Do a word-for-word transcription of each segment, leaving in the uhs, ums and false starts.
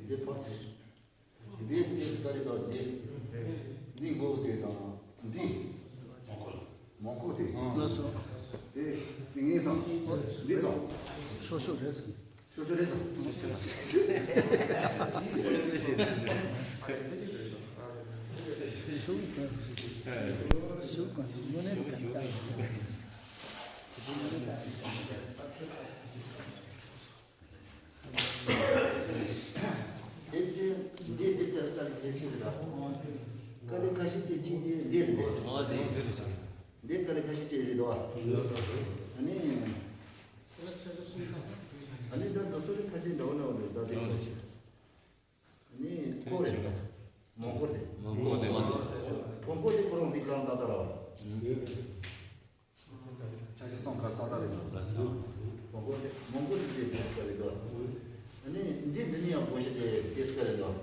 འདི་ཕར་ཟེར། འདི་ཏེས་ཀ་རི་དོ་འདི། འདི་མགོ་དེ་དང་འདི། མོན་གྷོ་དེ། ལགས་སོ། དེ་དེ་ངས་སོང་། འདི་སོང་། ཤོ་ཤོ་རེད་སོང་། ཤོ་ཤོ་རེད་སོང་། ཤོ་ཤོ་རེད་སོང་། ཤོ་ཤོ་རེད་སོང་། དེ་དེ་འདི་འདི་ལྟར་ལྟར་གྱི་ཆོས་རེད། དཀའ་ལས་ཁ་ཤས་དེ་ཅི་འདི་འདི་རེད། ཨ་འདི་འདི་རེད། འདི་དཀའ་ལས་ཁ་ཤས་ཅི་རེད་དོ། ཨ་ནི། ཨ་ནི་ད་འདི་སོ་རི་ཁ་ཆེ་འདྲ་བོ་འདྲ་བོ་རེད་ད་དེ་ག་ཞིག་ཨ་ནི་ཀོ་རེད་ད། མོན་གྷོ་རེད། མོན་གྷོ་དེ་མོན་གྷོ། མོན་གྷོ་དེ་ཁོ་རང་དེ་གང་ད་ད་ར་བ། ཆ་ཤས་སོང་ཁར་ཏག་ཏག་རེད་འདུག་ལགས་སོ། མོན་གྷོ་དེ་མོན་གྷོ་དེ་དེ་དེ་སྐད་རེད་འདུག་ཨ་ནི་འདི་འདི་ནི་ཡང་གོ་ཤེས་དེ་དེ་སྐད་རེད་འདུག་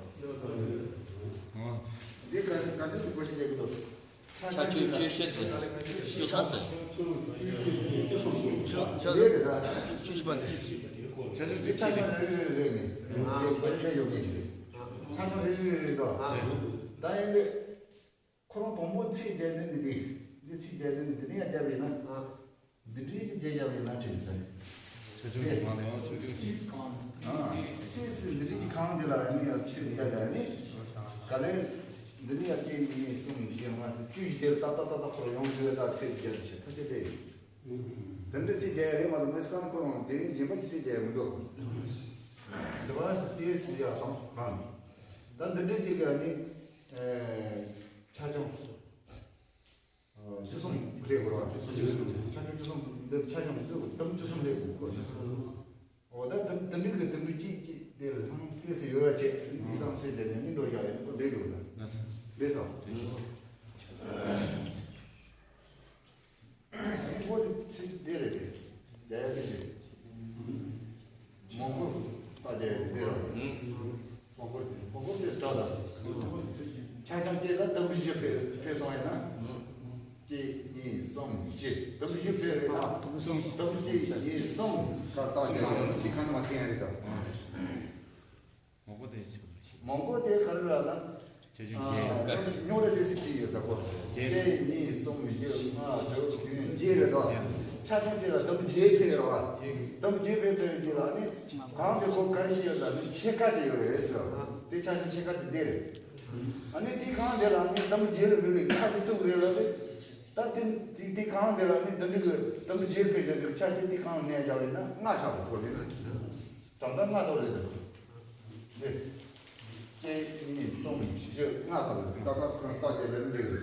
འདི་ག་ག་འདྲ་དེ་གོ་ཤེས་དེ་གི་འདུག་ཆ་ཆོས་ཆོས་བཤད་དེ་ཆོས་སོང་ཟེར། ཆོས་སོང་ཟེར། ཆོས་ཆོས་ཆོས་ཆོས་ཤིག་པ་དེ། ཆ་ཆོས་ཆོས་ཆོས་ཆ་ཆོས་རེ་རེ་རེ་ནི་འདི་གོ་ཤེས་དེ་ཡོད་མེད་ཆ་ཆོས་རེ་རེ་རེ་འདུག་ད་ཡིན་གི་ཁོ་རང་དང་པོ་ཚིག་བརྒྱབ་ནས་ནི་འདི། འདི་ཚིག་བརྒྱབ་ནས་ནི་དེ་ནས་ཡང་བརྒྱབ་ཡིན་ན། འདི་འདྲའི་ཅིག་བརྒྱབ་བརྒྱབ་ཡིན་ན་དྲན་ས་རེད། ཆ་ཆུང་གི་གང་དེ་ཡང་ཆ་ཆུང་གི། ཨ། ཏོག་ཙམ་འདི་འདྲའི་ཅིག་གང་དེ་ལ་ནི་ཡང་ཚིག་བརྒྱབ་ལ་ནི། ག་ལེ། འདི་ནི་ཡང་གཅིག་གཉིས་གསུམ་བཞི་ལྔ་བཅུ་བཞི་དེ་ལ་ཏག་ཏག་ཏག་ཏག་ཁོ་རང་ཡོང་རྒྱུ་ད་ཚིག་བརྒྱབ་ཞེས་ཁ་ཆེ་དེ་ཡིན། དེ་འདྲའི་ཚིག་བརྒྱབ་ཡ་རེད་མ་གཏོགས་མི་སྐང་ཁོ་རང་དེ་རིང་གཞན་པ་ཅིག་ཚིག་བརྒྱབ་ཡ་མི་འདུག་འདི་བ་སི་ཏོག་ཙམ་ཡ་དང་གང་། ད་འདི་འདྲའི་ཅིག་ག་ནི། ཆ་ཆུང་། བཅུ་གསུམ་ལས་དགོས་ར། ཆ་ཆུང་བཅུ་གསུམ་འདི་ཆ་ཆུང་བཅུ་གསུམ་འདི་བཅུ་གསུམ་ལས་དགོས་གོ། འོ་ད་དུམ་དུམ་རིག་གི་དུམ་རིག་གཅིག་གཅིག་དེ་ལ་ཧང་ཏོག་ཙམ་ཡོད་ཡ་བྱས་འདི་དང་སེ་བྱས་ནས་ནི་འགྲོ་བཞག་ཡོད་ནི་ཁོ་འདྲེ་འགྲོ་ད་འདྲེ་སོ། ཨ་ནི་ཁོ་དེ་ཚིག་འདི་རེད་དེ་རྒྱ་ཡ་དེ་རེད། མོང་གོ་ད་རྒྱ་ཡ་དེ་ར། མོང་གོ་དེ་མོང་གོ་དེ་སྟྲ་ད། ཆ་ཆང་སྐྱེས་ལ་དུམ་བུ་བཞི་ཕེ་ཕེ་སོང་ཡིན་ན། གཅིག་གཉིས་གསུམ་བཞི་དུམ་བུ་བཞི་ཕེ་རེད་ད། དུམ་བུ་གཅིག་གཉིས་གསུམ་ག་ད་རྒྱ་ཡ་དེ་ཁ་ནི་མ་ཐེན་རེད་ད། མོང་གོ་དེ་ཆེ་ཆུང་མོང་གོ་དེ་ག་རེ་ར་ལ། ཆེ་ཆུང་ཨ། བརྒྱད། ཉོ་རེ་དེ་སི་ཅི་ཡོད་ད་གོ། བརྒྱད། གཅིག་གཉིས་གསུམ་བཞི་ལྔ་དྲུག་བདུན་བརྒྱད་རེད་དོ། བརྒྱད། ཆ་ཆུང་བརྒྱད་ལ་དུམ་བརྒྱད་ཕེ་རེད་བ། བརྒྱད། དུམ་བརྒྱད་ཕེ་ཚོད་ཀྱི་ལ་ནི། གང་དེ་ཁོ་ག་རེ་ཞིག་ཡོད་ལ་ནི་ཕྱེད་ཀ་ཅིག་ཡོད་རེད་ཟེར་བ། དེ་ཆ་ཆུང་ཕྱེད་ཀ་དེ་འདི་རེད། ཨ་ནི་དེ་གང་དེ་ལ་ནི་དུམ་བརྒྱད་ལ་རུལ་བའི་ཁ་དེ་ཐུག་རེད་ལ་ནི། ད་དེ་དེ་དེ་གང་དེ་ལ་ནི་དུམ་བརྒྱད་དུམ་བརྒྱད་ཕེ་རྒྱབ་རྒྱུ་ཆ་ཆེ་དེ་གང་ནས་བཞག་རེད་ན་ལྔ་ཆགས་པ་ཁོ་རེད་ན། གྲངས་ཀ་ལྔ་ཐོབ་རེད་འདུག་འདི། གཅིག་གཉིས་གསུམ་བཞི་ལྔ་ཐོབ་རེད་འདུག་ད་ལྟ་ཁོ་རང་རྟགས་བརྒྱད་ལས་འདི་རེད།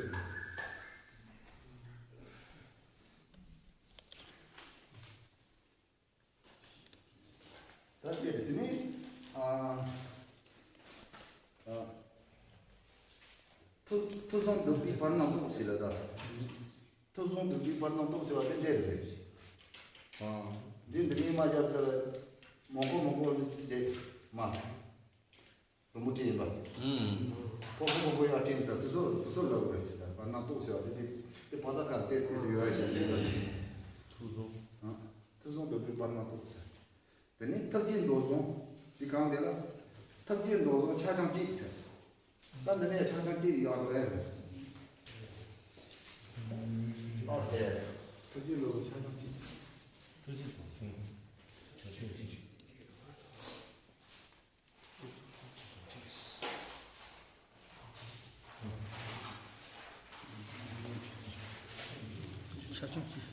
ད་དེ་དེ་ནི་ཨ་ཨ་ཐུགས་ཐུགས་བཟང་སྡུག་པའི་བར་སྣང་སྟོབས་ཟེར་ལ་ད། ཐུགས་བཟང་སྡུག་པའི་བར་སྣང་སྟོབས་ཟེར་བ་དེ་འདྲས་རེད། ཨ། འདི་འདི་ནས་མ་བརྒྱབ་ཚར། མང་པོ་མང་པོ་འདི་ཅི་བྱེད་མ། རིན་པོ་ཆེ་ཡིན་པ། ཨུམ། ཕོ་ཕོ་ཕོ་ཕོ་ཡར་དྲན་ས་དེ་ཚོ་དེ་ཚོ་ལབ་དགོས་ཟེར་ད་བར་སྣང་སྟོབས་ཟེར་བ་དེ་དེ་དེ་བ་ཚ་ཁ་ཏེས་ཏེས་ཡོད་ཡ་ཞིག་རེད་ད། ཐུགས་བཟང་། ཨ། ཐུགས་བཟང་སྡུག་པའི་བར་སྣང་སྟོབས་ཟེར། དེ་ནས་ཐབས་ཀྱི་མདོ་བཟང་། འདི་གང་དེ་ལ། ཐབས་ཀྱི་མདོ་བཟང་ཆ་ཆང་གཅིག་ཟེར། ད་འདི་ནས་ཆ་ཆང་གཅིག་ཡག་པོ་ཨེ་རེད། ཨོ་ཁེ། ཐབས་ཀྱི་མདོ་བཟང་ཆ་ཆང་གཅིག་ཐབས་ཀྱི་མདོ་བཟང་ཆ་ཆང་གཅིག་ཆ་ཆུང་གཅིག་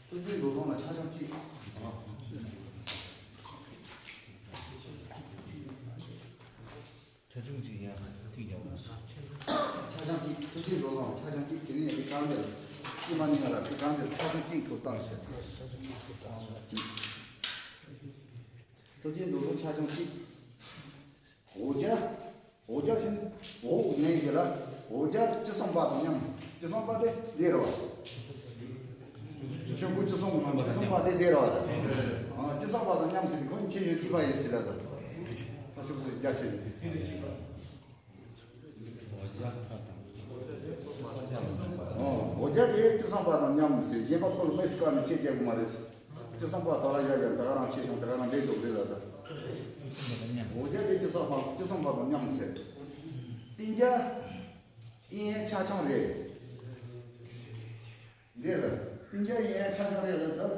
ཐུགས་རྗེ་མདོ་བཟང་ལ་ཆ་ཆང་གཅིག་ཆ་ཆུང་གཅིག་ཡང་ཐིག་རྒྱག་དགོས། ཆ་ཆང་གཅིག་ཐུགས་རྗེ་མདོ་བཟང་ལ་ཆ་ཆང་གཅིག་དེ་ནས་དེ་གང་འདིར་ཅི་མ་ནི་ཡ་ལ་དེ་གང་འདིར་ཆ་ཆང་གཅིག་ཐོབ་ཐང་ཟེར། ཐུགས་རྗེ་མདོ་བཟང་ཆ་ཆང་གཅིག་འོ་ཇ། འོ་ཇ་ཟེར། འོ་ནས་ཡ་ལ་འོ་ཇ་ཅི་སོང་པ་དང་མཉམ། ཅི་སོང་པ་དེ་འདི་རེད་བ། ཆོས་སྐུ་ཅི་སོང་ཅི་སོང་པ་དེ་འདི་རེད་བ། ཨ་ཅི་སོང་པ་དང་མཉམ་ཟེར་ཁོ་ཆེ་ཡོད་ཀྱི་པ་ཡིན་ཟེར་ལ་དང་། ཨ་ཆོས་སྐུ་རྒྱ་ཆེ་ཡོད་ཀྱི། ཨོ་འོ་ རྒྱ་དེ་ཅི་བསམ་པ་དང་མཉམ་ཟེར། གཞན་པ་ཁོ་ལ་མེ་སི་ཀ་ནས་ཚེ་སྐྱེལ་དགོས་མ་རེད། ཅི་བསམ་པ་དག་ལ་ཡ་ཡ་ད་ག་རང་ཆེ་ཆུང་ད་ག་རང་འདྲེས་འདུག་རེད་ལ་ད། འོ་རྒྱ་དེ་ཅི་བསམ་པ་ཅི་བསམ་པ་དང་མཉམ་ཟེར། སྤུན་ཀྱག་ཡིན་ཡང་ཆ་ཆུང་རེད། འདི་ལ་སྤུན་ཀྱག་ཡིན་ཡང་ཆ་ཆུང་རེད་ལ་ཟེར།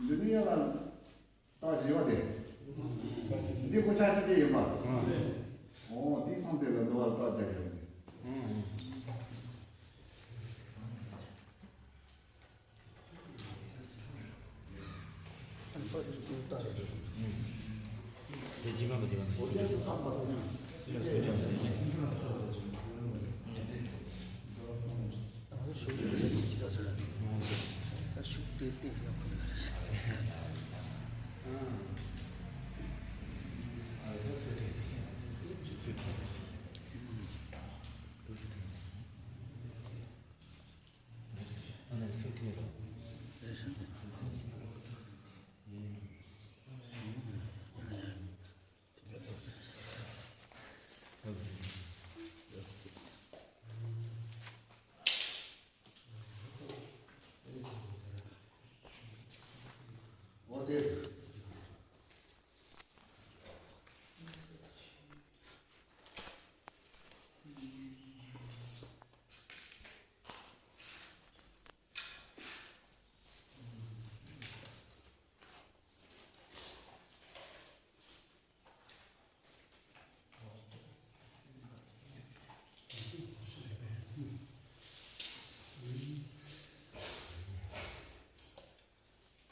འདི་ནི་ཡ་ལ། རྟགས་བཞི་པ་དེ། འདི་གོ་ཆ་གཅིག་དེ་ཡིན་པ། ཨང་། འོ་དེ་མཚམས་དེ་ལ་འདུ་བ་རྟགས་བརྒྱབ་ཡོད། ཨང་།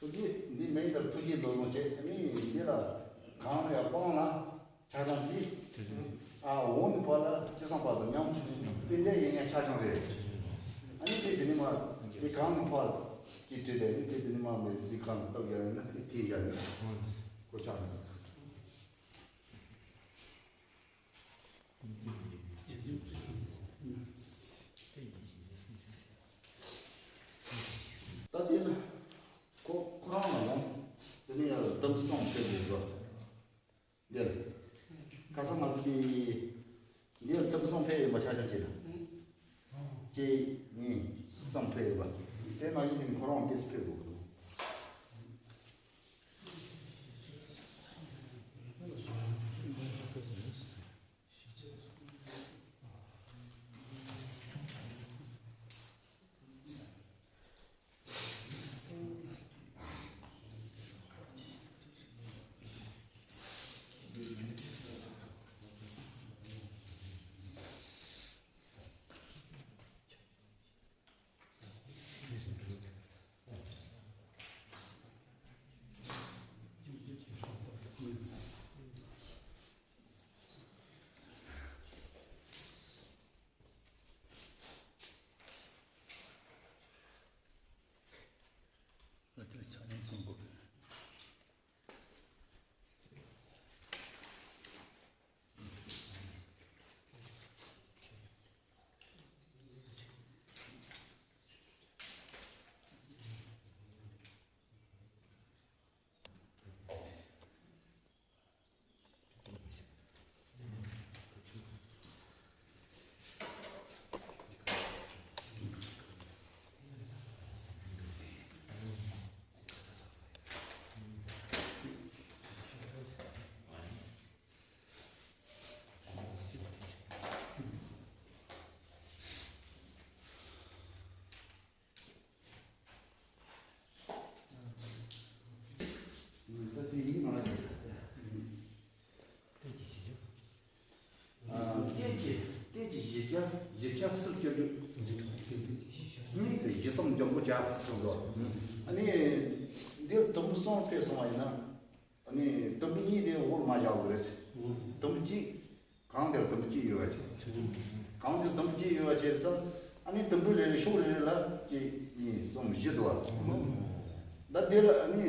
ཐུགས་རྗེ་འདི་མིང་ལྟར་ཐུགས་རྗེ་འདོད་བཟུང་བྱེད། ཨ་ནི་འདི་ལ་གང་ལ་ཡང་སྤང་ལ་ཆ་ཆུང་གྱིས། ཨ་འོ་ནི་ཕར་ལ་ཅི་བསམ་པ་དང་མཉམ་ཆུང་སྤུན་ཀྱག་ཡིན་ཡང་ཆ་ཆུང་རེད། ཨ་ནི་དེ་དེ་ནི་མ་དེ་གང་ནི་ཕར་ཅི་བྲིས་ཏེ་ནི་དེ་དེ་ནི་མ་མེད་འདི་གང་ནི་སྟབས་ཡག་ཡིན་ན་དེ་དེ་ཡག་ཡིན་གོ་ཆག་ནི། ད་དེ་ལ་ཁོ་ཁོ་རང་ལ་ཡང་དེ་ནས་ཡང་དམ་བསྲུང་བྱེད་དགོས་པ། འདིར་ཁ་སང་ང་ཚོ་གིས་འདིར་དམ་བསྲུང་ཕེབས་ཡོད་པ་ཆ་ཆ་བྱེད་ན་གཅིག་གཉིས་གསུམ་ཕེབས་ཡོད་པ། དེ་ནང་བཞིན་ཁོ་རང་དེ་ཕེབས་དགོས་འདུག་ལྟས་ཀྱི་ལྟས་ཀྱི་བཞི་ཆ་བཞི་ཆ་སུབ་ཅི་འགྲུབ། མིག་གི་བཞི་གསུམ་འཇམ་པོ་བྱ་གསུངས་འདུག་ཨ་ནི་འདིར་དུམ་བུ་གསུམ་ཕེབས་སོང་བ་ཡིན་ན། ཨ་ནི་དུམ་བུ་གཉིས་དེ་འོག་མ་བཞག་དགོས་རེད། དུམ་བུ་གཅིག་གང་དེར་དུམ་བུ་གཅིག་ཡོད་པ་བྱས། གང་དེར་དུམ་བུ་གཅིག་ཡོད་པ་བྱས་ཙང་། ཨ་ནི་དུམ་བུ་རེ་རེ་ཕྱོགས་རེ་རེ་ལ་གཅིག་གཉིས་གསུམ་བཞི་འདུག་བ། ད་དེ་ལ་ཨ་ནི་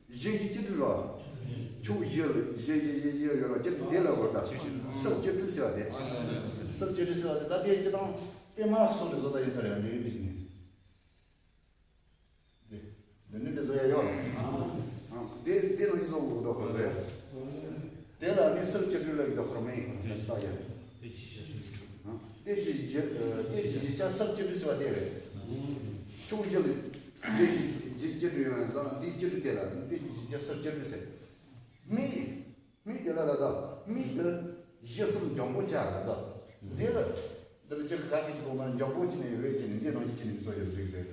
བཞི་བཞི་གཅིག་འགྲིག་རོགས། ཕྱོགས་བཞི་ལ་བཞི་བཞི་བཞི་བཞི་ཡོད་རོགས་གཅིག་འགྲིག་དེ་ལ་བོར་ད། སུབ་ཅི་འགྲུབ་ཟེར་བ་དེ། སུབ་ཅི་འགྲུབ་ཟེར་བ་དེ་ད་དེ་སྤྱི་དང་པད་མ་སོགས་ལས་བཟོ་ད་ཡིན་ས་རེད་འདི་འདི་བཞིན། འདི་འདི་འདི་བཟོ་ཡ་ཡོད་རེད། དེ་དེ་ནང་བཟོ་དགོས་དོ་ཁོ་ཚོ་ཡ། དེ་ལ་ནི་སུབ་ཅི་འགྲུབ་ལ་ཡོད་དོ་ཁོ་ར་མིན་ད་ཡ། སྟེ་བཞི་བཞི་སྟེ་བཞི་བཞི་ཆ་སུམ་ཅུ་རེ་ཟེར་བ་དེ་རེད། ཕྱོགས་བཞི་ལ་སྟེ་བཞི་བཞི་ཅི་རེ་ཡོད་ཙང་སྟེ་ཅི་རེ་དེ་ལ་སྟེ་བཞི་བཞི་ཆ་སུམ་ཅུ་རེ་ཟེར། མིག་མིག་དེ་ལ་ལ་དང་མིག་དེ་བཞི་གསུམ་འཇམ་པོ་ཆགས་ལ་དང་དེ་ལ་འདི་ལ་ཅི་ག་དེ་གོ་མ་འཇམ་པོ་ཅི་ནས་ཡོད་ཅི་ནས་འདི་ནང་ཅི་ནས་བཟོ་ཡོད་རིགས་རེད།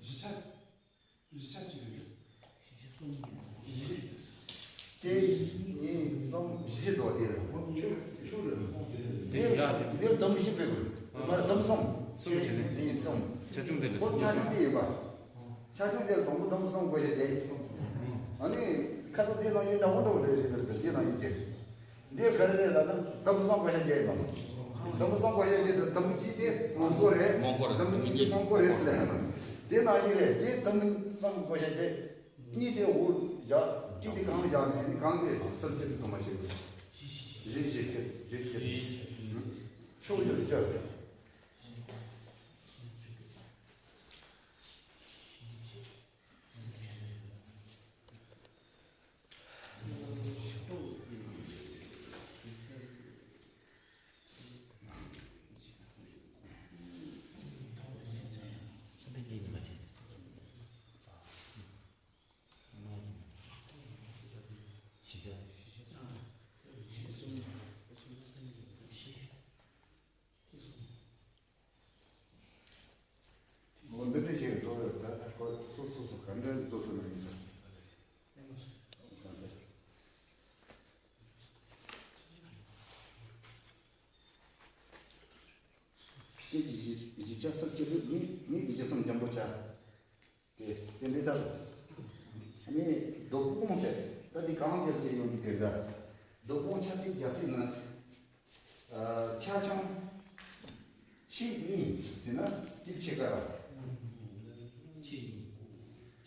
བཞི་ཆ། བཞི་ཆ་གཅིག་རེད། བཞི་གཅིག་གསུམ། གཅིག་གཉིས་གསུམ་བཞི་དོ་དེ་རེད། ཆུ་ཆུ་རེད། དེ་འདིར་དུམ་བཞི་སྤྲད་དགོས། མ་དུམ་གསུམ། གསུམ་བྱས་ནས། གཅིག་གཉིས་གསུམ། ཆ་ཆུང་དེ་ལ་ཁོ་ཆ་ཆུང་གཅིག་ཡིན་པ། ཆ་ཆུང་དེ་ལ་དང་པོ་དུམ་གསུམ་བགོ་བཤའ་རྒྱག་ཡིན། ཨ་ནི་ཁ་ཚ་དེ་ནང་ཡིན་འདྲ་བོ་འདྲ་བོ་རེད་རེད་དེ་དེ་ནང་ཡིན་ཅེས། འདི་ག་རེ་རེད་ལབ་ན་དུམ་བུ་གསུམ་བགོ་བཤའ་རྒྱག་ཡིན་པ། དུམ་བུ་གསུམ་བགོ་བཤའ་རྒྱག་དུས་དུམ་བུ་གཅིག་དེ་མང་པོ་རེད། མང་པོ་རེད། དུམ་བུ་གཉིས་དེ་མང་པོ་རེད་ཟེར་ལབ་ཡ་དང་། དེ་ནང་བཞིན་རེད། དེ་དུམ་བུ་གསུམ་བགོ་བཤའ་རྒྱག་གཉིས་དེ་འོག་བཞག་གཅིག་དེ་གང་བཞག་ནས་ནི་གང་དེ་སུམ་ཅུ་དེ་དུ་མ་བྱེད་དགོས། བཞི་བཞི་ཁྱེར་བཞི་ཁྱེར། ཕྱོགས་བཞི་ལ་བཅོས་ཟེར། འོ་འདི་འདྲ་ཞིག་བཟོ་རེད། ད་ཁོ་སོ་སོ་སོ་ག་འདྲ་བཟོ་ཐུབ་ན་ཡིན་ས། གང་ལྟར། ཁྱེད་ཀྱིས་ཡིག་ཡིག་ཆ་སོགས་ཁྱེད་ཚོས་མི་མི་ཡིག་ཆ་སོགས་འཇམ་པོ་ཆགས། དེ་དེ་འདྲའི་ཚར་སོང་། ཨ་ནི་རྡོ་སྤུངས་ཟེར། ད་འདི་གང་ཡོད་ཀྱི་ཡོང་གི་དེ་འདྲ། རྡོ་སྤུངས་ཆ་ཚིག་རྒྱ་སྲིད་ན། ཆ་ཆུང་། ཆེ་གཉིས་ཟེར་ན་དེ་ཕྱེད་ཀ་ར།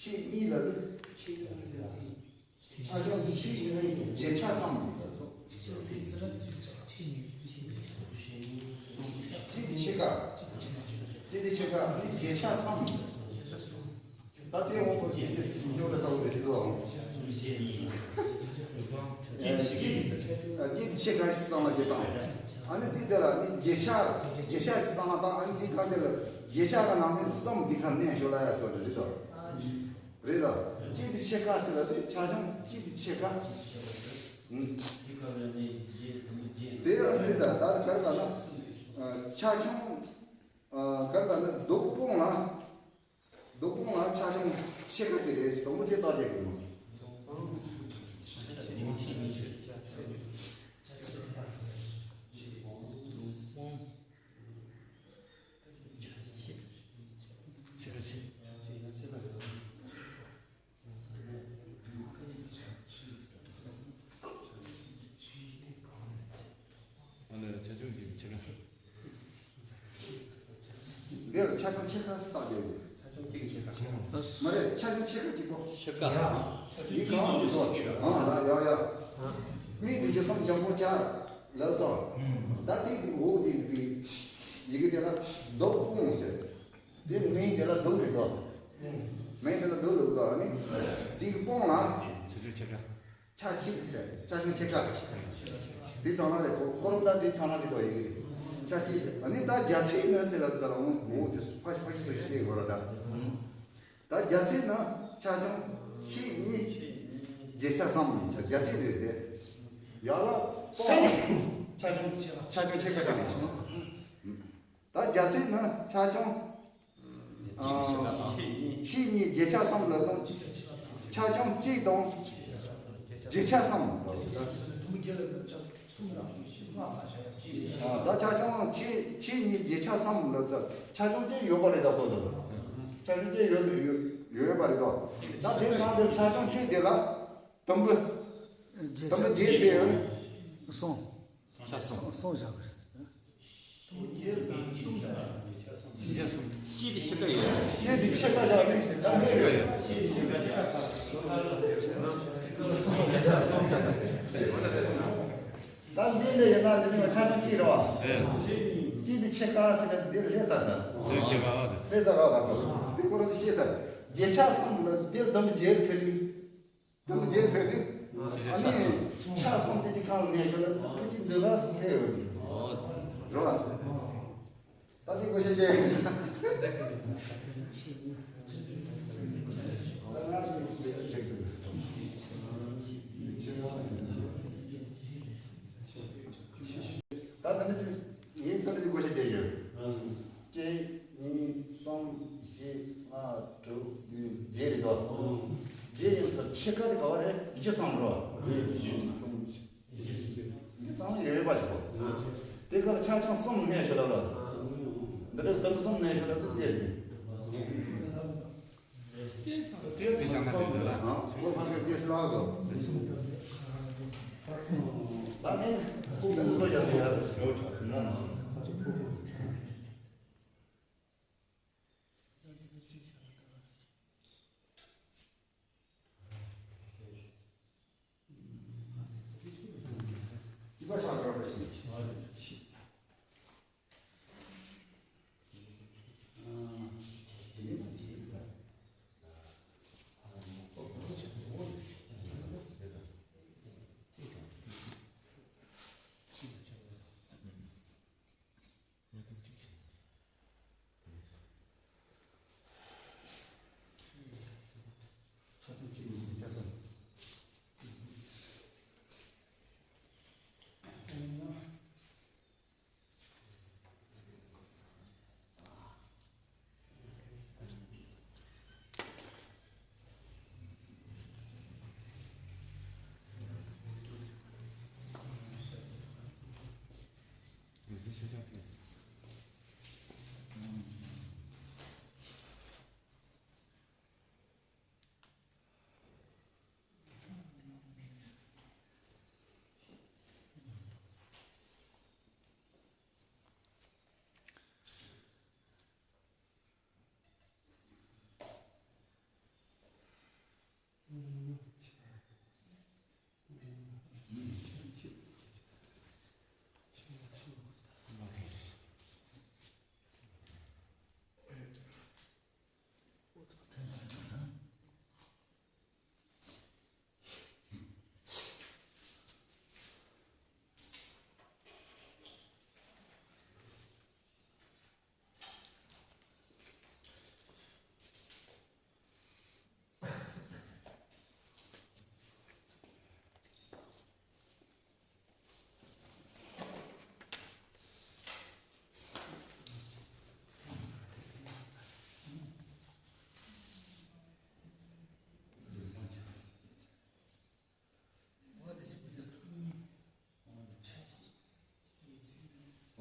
ཆེ་གཉིས་ལ་དེ། ཆ་ཆུང་ཆེ་གཉིས་བརྒྱད་ཆ་གསུམ། དེ་དེ་ཕྱེད་ཀ། དེ་དེ་ཕྱེད་ཀ་ནི་བརྒྱད་ཆ་གསུམ། ད་ལྟའི་དབང་པོ་ཅན་གྱི་སེམས་སྦྱོར་ལ་ས་བོ་རེ་ཞིག་ལོ། སྐྱིད་ཆེ་ག་ཞིག་གསང་བ་ཅེས་དང་། ཨ་ནི་འདི་འདི་ལ་ནི་བརྒྱད་ཆ་བརྒྱད་ཆ་ཞིག་གསང་བ་དང་ཨ་ནི་འདི་ག་འདི་ལ་བརྒྱད་ཆ་ག་ནང་ནས་གསུམ་འདི་ག་གནས་ཞོ་ལ་ཡ་སོ་རེ་རེད་དོ། རེད་དོ། སྐྱིད་ཆེ་ག་ཟེར་ལ་དེ་ཆ་ཆུང་སྐྱིད་ཆེ་ག། དེ་ཡང་རེད་ད་ད་ག་རེ་ལ་ན། ཆ་ཆུང་ག་རེ་ལ་ན་རྡོ་སྤུངས་ལ། རྡོ་སྤུངས་ལ་ཆ་ཆུང་ཕྱེད་ཀ་ཅིག་རེད། དང་པོ་དེ་བཏགས་རྒྱག་དགོས་མོད། ཨ་ལས་ཆ་ཆུང་གཅིག་ཕྱེད་ཀ། འདིར་ཆ་ཆུང་ཕྱེད་ཀ་ཟེར་བཏགས་ཏེ། ཆ་ཆུང་གཅིག་ཕྱེད་ཀ། མ་རེད། ཆ་ཆུང་ཕྱེད་ཀ་གཅིག་པོ། ཕྱེད་ཀ། འདི་གང་འདི་ཚོ། ཨ་ལ་ཡ་ཡ། མིག་འདི་ཇི་བསམ་འཇམ་པོ་ཆགས་ལབ་སོང་། ད་དེ་འདི་འོ་དེ་འདི་ཡི་གེ་དེ་ལ་རྡོ་སྤུངས་ཟེར། དེ་མིང་དེ་ལ་རྡོ་རེད་དོ། མིང་དེ་ལ་རྡོ་ལབ་དོ། ཨ་ནི་འདི་སྤུངས་ལ། ཆ་ཆུང་ཕྱེད་ཀ། ཆ་གཅིག་ཟེར། ཆ་ཆུང་ཕྱེད་ཀ། འདི་ཚང་མ་རེད། གོ་སྐོར་ལ་འདི་ཚང་མ་རེད་དོ། ཡིན་གྱི་རེད། ཆ་གཅིག་ཟེར། ཨ་ནི་ད་རྒྱ་སྲིད་ན་ཟེར་ལ་ཟེར་ལ་འོང་འོ་དེ་ཕ་ཕ་ཤི་ཚོ་ཤི་ཤེས་དགོས་ར་ད། ད་རྒྱ་སྲིད་ན་ཆ་ཆུང་ཕྱེད་གཉིས་བརྒྱད་ཆ་གསུམ་ཟེར་རྒྱ་སྲིད་རེད་དེ། ཡར་ལ་སྤོ་ཆ་ཆུང་ཕྱེད་ཀ་ཅིག་རེད། ད་རྒྱ་སྲིད་ན་ཆ་ཆུང་། ཕྱེད་གཉིས་བརྒྱད་ཆ་གསུམ་ལ་དང་། ཆ་ཆུང་གཅིག་དང་། བརྒྱད་ཆ་གསུམ། ད་ཆ་ཆུང་ཕྱེད་ཕྱེད་གཉིས་བརྒྱད་ཆ་གསུམ་ལ་ཚ་ཆ་ཆུང་གཅིག་ཡོད་པ་རེད་ད་གོ་ལ། ཆ་ཆུང་གཅིག་ཡོད་ཡོད་ཡོད་པ་རེད་དོ། ད་དེ་ནང་དུ་ཆ་ཆུང་གཅིག་དེ་ལ་དུམ་བུ། དུམ་བུ་བརྒྱད་དེ། གསུམ། ཆ་གསུམ། གསུམ་བཞག་པ་རེད། གཅིག་དེ་ཕྱེད་ཀ་ཡོད། གཅིག་དེ་ཕྱེད་ཀ་བཞག་ནས་ད་མེད་ཡོད། ད་འདི་ལས་ཡིན་ན་འདི་ནི་ཆ་ཆུང་གཅིག་རེད་བ། གཅིག་དེ་ཕྱེད་ཀ་ཟེར་ན་འདིར་ལྷས་ས་དང་། ལྷས་ས་ར་དང་པོ། འདི་ཁོ་རང་ཚོ་ཤེས་ས། བརྒྱད་ཆ་གསུམ་ལ་འདིར་དུམ་བརྒྱད་ཕེབས་ནི། དུམ་བརྒྱད་ཕེབས་དུས། ཨ་ནི་ཆ་གསུམ་དེ་དེ་གང་ལ་གནས་ཤོར་ལ་ཁོ་གཅིག་འདི་ག་སུ་ཕེབས་ཡོད་ཀྱི། རེད་བ། ད་དེ་གོ་ཤེས་ཅན། ད་ད་ནི་ངས་ད་ནི་གོ་ཤེས་ཅན་ཡོད། གཅིག་གཉིས་གསུམ་བཞི་ལྔ་དྲུག་བདུན་བརྒྱད་རེད་དོ། བརྒྱད་ཡིན་ས་ཕྱེད་ཀ་དེ་ག་བ་རེད། བཞི་ཙམ་རོ། བཞི་གསུམ། འདི་ཚང་མ་ཡོད་པ་ཞིག་གོ། དེ་གར་ཆ་ཆང་གསུམ་གནས་ཤོར་ལ་ར། འདི་འདྲ་དུམ་གསུམ་གནས་ཤོར་ལ་དེ་དེ་རེད། དེ་བཞག་ན་འགྲིག་འདུག་ལ། ཨ། ཁོ་ཕ་གི་དེ་སླ་གོ། ད་ནི་ཁོ་གི་ཁོ་ཡག་ཡག་ཡོད་ཆོག་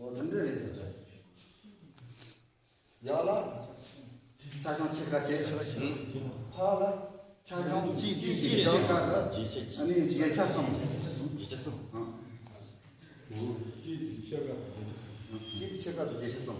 འོ་དེ་འདྲ་རེད་ཟེར། ཡག་ལ། ཆ་ཆང་ཕྱེད་ཀ་བྱས། ཕར་ལ། ཆ་ཆང་གཅིག་གཅིག་གཅིག་ཕྱེད་ཀ་དང་། ཨ་ནི་བརྒྱད་ཆ་གསུམ། བརྒྱད་ཆ་གསུམ། ཨ། གཅིག་ཕྱེད་ཀ་དང་བརྒྱད་ཆ་གསུམ། གཅིག་ཕྱེད་ཀ་དང་བརྒྱད་ཆ་གསུམ།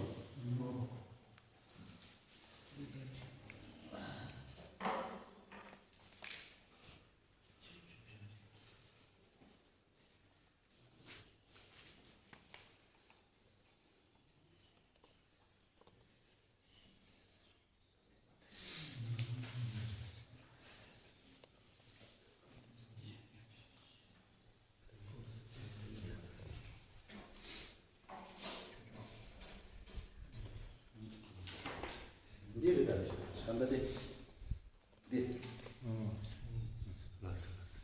འདི་རེད་ད། ད་ལྟ་འདི། འདི། ལགས་སོ་ལགས་སོ།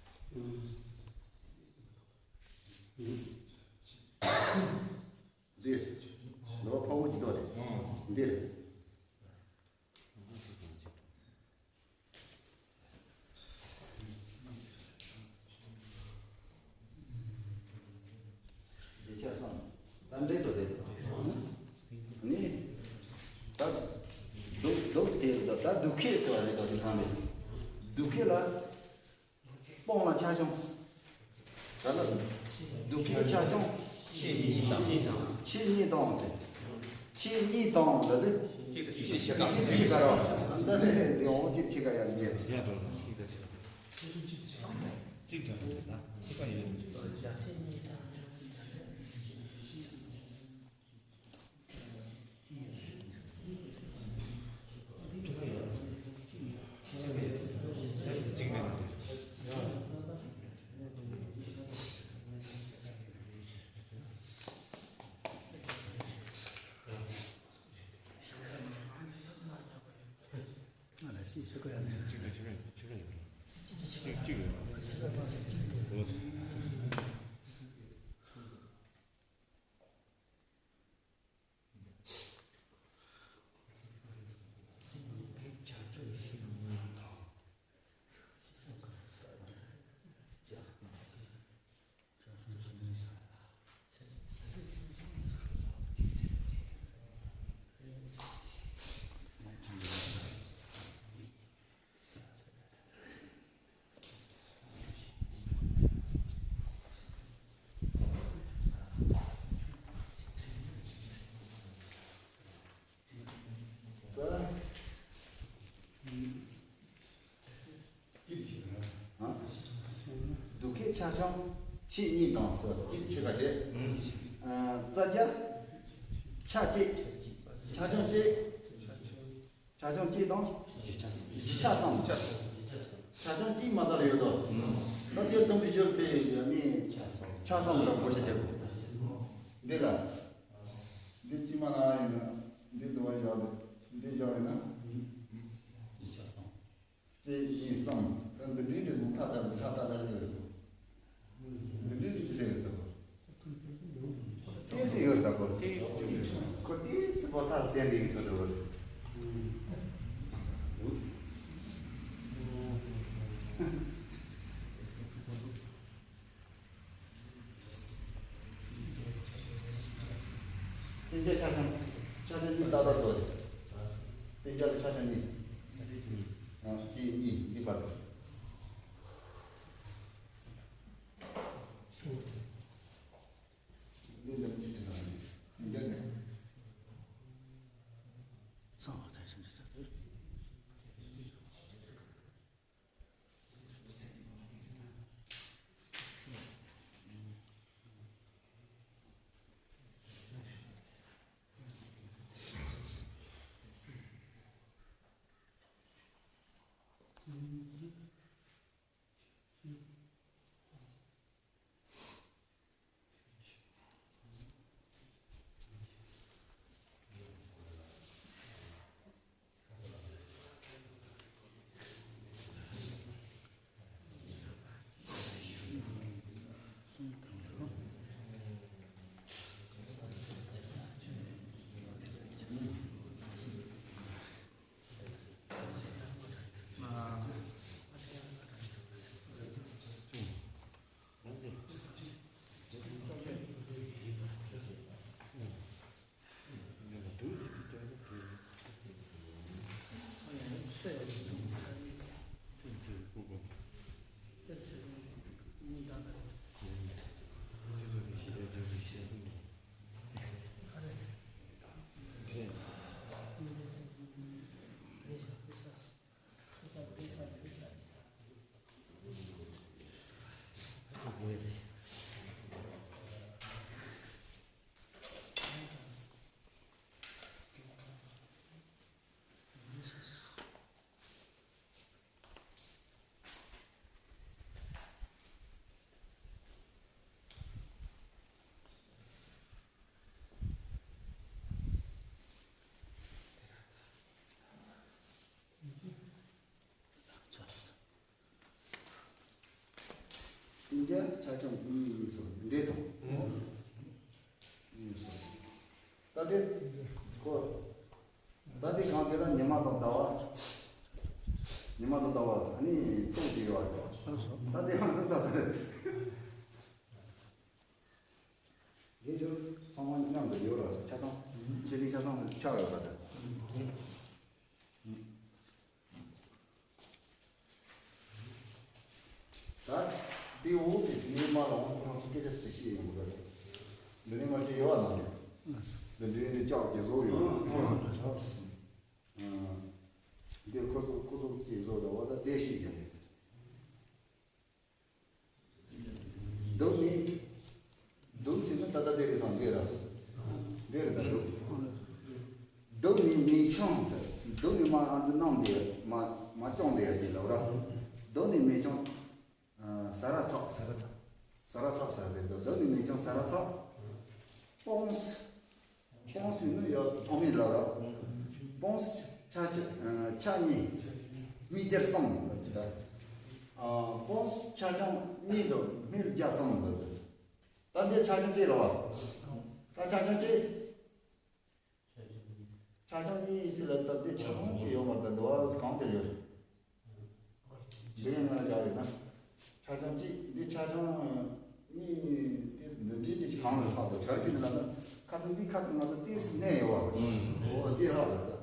འདི། ལོ་ཕ་བོ་ཅི་དོ་རེད། འདི་རེད། བརྒྱད་ཆ་གསུམ། ད་འདྲེས་སོ་དེ། ནི། ད། འདུག་འདུག་དེ་ད་ད་འདུག་ཁེ་ཟེར་བ་རེད་དོ་དེ་གང་རེད། འདུག་ཁེ་ལ། སྤོང་ལ་ཆ་ཆུང་། ད་ལ། འདུག་ཁེ་ཆ་ཆུང་། ཕྱེད་གཉིས་དང་། ཕྱེད་གཉིས་དང་ཟེར། ཕྱེད་གཉིས་དང་ལ་ལེ། གཅིག་དང་ཕྱེད་ཀ། གཅིག་དང་ཕྱེད་ཀ་ར། ད་ལེ་ཡོང་གཅིག་ཕྱེད་ཀ་ཡར་འཇལ། ཡར་འགྲོ། གཅིག་དང་ཕྱེད་ཀ། གཅིག་དང་ཕྱེད་ཀ་ཡོད། གཅིག་དང་ཕྱེད་ཀ་ཕྱེད་ཀ་ཡོད་རེད། གཅིག་གཅིག་ཡོད་རེད། སྡུག་སྐད་ཆ་ཆུང་ཕྱེད་གཉིས་དང་སོ་གཅིག་ཕྱེད་ཀ་བྱས། རྩ་རྒྱ་ཆ་གཅིག་ཆ་ཆུང་གཅིག་ཆ་ཆུང་གཅིག་དང་། གཞི་ཆ་གསུམ། གཞི་ཆ་གསུམ། ཆ་ཆུང་གཅིག་མ་རྩ་ལ་ཡོད་དོ། ད་དེ་དུམ་བུ་བཞི་དེ་ཡོད་ནི་ཆ་གསུམ། ཆ་གསུམ་ལ་བགོ་བཤའ་རྒྱབ། འདི་ལ། འདི་གཅིག་མ་ན་ཡིན་ན། འདི་འདུ་བ་བཞག་འདི་བཞག་ཡིན་ན། གཞི་ཆ་གསུམ། གཅིག་གཉིས་གསུམ། ད་འདི་འདྲའི་འདྲ་ཟུང་ཐག་ཐག་ཐག་ཐག་ཡོད། འདི་འདྲའི་འདྲ་ཅི་ལས་ཡོད་ད། ཏོག་ཙམ་ཡོད་ད་གོ། ཁོ་ཏོག་ཙམ་པོ་ཐག་བརྟན་དེ་ཡིན་སོ་འགྲོ་བ་རེད། བསྟན་རྒྱས་ཆ་ཆུང་། ཆ་ཆུང་གཉིས་ཏག་ཏག་འགྲོ་རེད། བསྟན་རྒྱས་ལ་ཆ་ཆུང་གཉིས། ཨ་གཅིག་གཉིས་འདི་བར་དུ། བསྟན་རྒྱས་ཆ་ཆུང་གཉིས་ཡིན་སོང་འདྲེས་སོང་། ཡིན་སོང་། ད་དེ་ཁོ། ད་དེ་གང་དེ་ལ་ཉི་མ་དང་ཟླ་བ། ཉི་མ་དང་ཟླ་བ་ཨ་ནི་ཏོག་ཅིག་ཡོད་རེད། ད་དེ་ཡང་ཏོག་ཙམ་ཟེར། དེ་ཚོ་ཚང་མ་མཉམ་དུ་ཡོད་རེད་ཆ་ཚང་། ཆེ་དེ་ཆ་ཚང་ཆགས་ཡོད་པ་དང་། ད་དེའི་འོག་གི་ནས་མ་ལ་ཁོ་རང་ཚོ་སྐད་ཆ་ཟེར་ཤེས་ཡོང་གི་རེད། འདི་ནས་མ་སྐད་ཡོད་བ་ནང་ནས། འདི་འདྲའི་འདི་ལྕགས་ཀྱི་བཟོ་ཡོད། འདི་ཁོ་ཚོ་ཁོ་ཚོ་སྐད་བཟོ་ད་བ་ད་དེ་ཤེས་ཀྱི་རེད། འདུག་ནི། འདུག་ཟེར་ན་ད་ལྟ་དེ་རེད་སམ་དེ་ར། དེ་རེད་ད་འདུག་འདུག་ནི་མེ་ཆུང་ཟེར། འདུག་ནི་མ་ཨ་འདི་ནང་དེ་མ་མ་ཅུང་དེ་ཡ་དེ་ལ་ར། འདུག་ནི་མེ་ཆུང་། ས་ར་ཚག་ས་ར་ཚག་ས་ར་ཚག་ས་ར་དེ་འདུག་འདུག་ནི་མེ་ཆུང་ས་ར་ཚག་སྤོང་སི། སྤོང་སི་ནི་ཡ་ཕོ་མི་ལ་ར། སྤོང་སི་ཆ་ཆ་ཆ་གཉིས། སྨིག་རྒྱུ་གསུམ་ལ་ཅི་ད། ཨ་སྤོང་ཆ་ཆུང་གཉིས་དང་སྨིག་རྒྱུ་གསུམ་ལ། ད་འདི་ཆ་ཆུང་གཅིག་རེད་བ། ད་ཆ་ཆུང་གཅིག་ཆ་ཆུང་གཉིས་ཟེར་ལ་ཙམ་དེ་ཆ་ཆུང་གཅིག་ཡོད་མ་རེད། འདི་བ་གང་དེ་ཡོད་རེད། འདི་ཡིན་ན་རྒྱག་ཡོད་ན། ཆ་ཆུང་གཅིག་འདི་ཆ་ཆུང་གཉིས་དེ་འདི་འདྲའི་འདི་གང་ལ་ལྷག་དགོས་ག་རེ་བྱས་ནས་ལབ་ན། ཁ་སང་འདི་ཁ་ཐུག་ང་ཚོ་ཏོག་ཙམ་གནས་ཡོད་བ། འོ་འདི་ལྷག་དགོས་ད།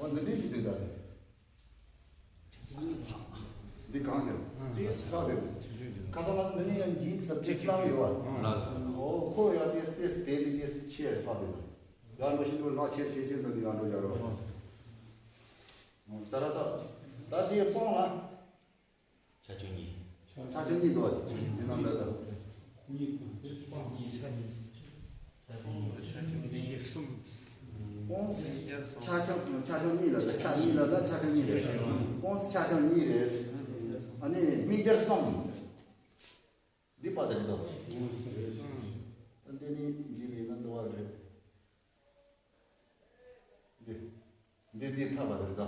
འོ་འདི་འདྲ་ཞིག་འདུག་ད། འདི་གང་རེད། ཏོག་ཙམ་ལྷག་རེད། ཁ་སང་ང་ཚོ་འདི་ནས་ཡང་འགྱིག་ཙམ་ཏོག་ཙམ་བླངས་ཡོད་བ། འོ་ཁོ་ཡང་ཏོག་ཙམ་ཏོག་ཙམ་དེ་ལས་ཏོག་ཙམ་ཆེ་ལྷག་རེད། ཡར་འགྲོ་ཤིན་ཏུ་ལག་ཆེར་ཆེ་ཆེར་འགྲོ་དུས་ཡར་འགྲོ་ཡར་རོ། ཙ་ར་ཙ། ད་དེ་སྤོང་ལ། ཆ་ཆུང་གཉིས། ཆ་ཆུང་གཉིས་འདུག་འདི་ནང་འདྲ་འདུག་གཉིས་དང་ཆ་ཆུང་གཉིས། ཆ་གཉིས། ཆ་ཆུང་གཉིས། གསུམ། སྤོང་ཆ་ཆུང་ཆ་ཆུང་གཉིས་ལ་ཆ་གཉིས་ལ་ཆ་ཆུང་གཉིས་རེད། སྤོང་ཆ་ཆུང་གཉིས་རེད། ཨ་ནི་སྨིག་རྒྱུ་གསུམ། འདི་པ་དེ་རེད་དོ། ཨ་འདི་ནི་འདི་རེད་ན་འདི་བ་རེད། འདི། འདི་འདི་ཐབ་པ་རེད་དོ།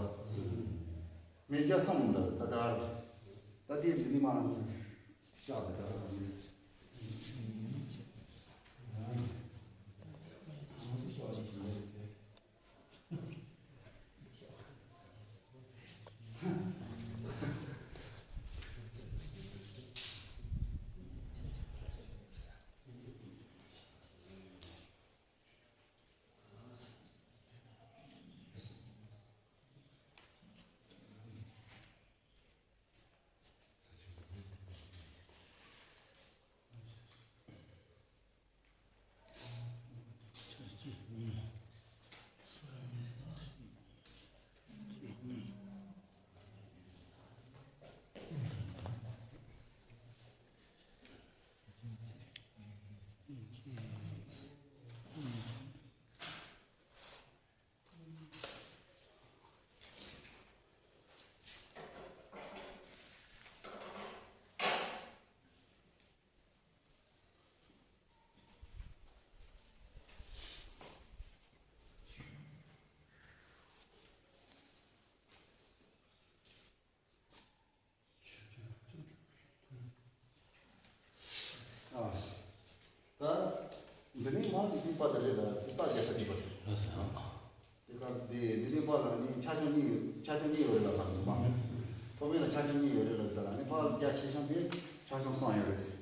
སྨིག་རྒྱུ་གསུམ་འདི་ད་ད། ད་འདི་འདི་ནི་མ་ཤག་ད་ད། ཨ། ད། འདི་ནི་མང་གི་རིག་པ་དེ་རེད་ད་རིག་པ་རྒྱལ་ས་རྒྱུ་བ་རེད། ལགས་སོ། དེ་ག་དེ་འདི་ནི་པ་ལ་ནི་ཆ་ཆུང་གཉིས་ཡོད་ཆ་ཆུང་གཉིས་ཡོད་རེད་ལ་ས་མི་མ། ཐོག་མེད་ལ་ཆ་ཆུང་གཉིས་ཡོད་རེད་ལ་ས་ལ་ནི་པ་རྒྱ་ཆེ་ཆུང་དེ་ཆ་ཆུང་གསུམ་ཡོད་རེད་ཟེར།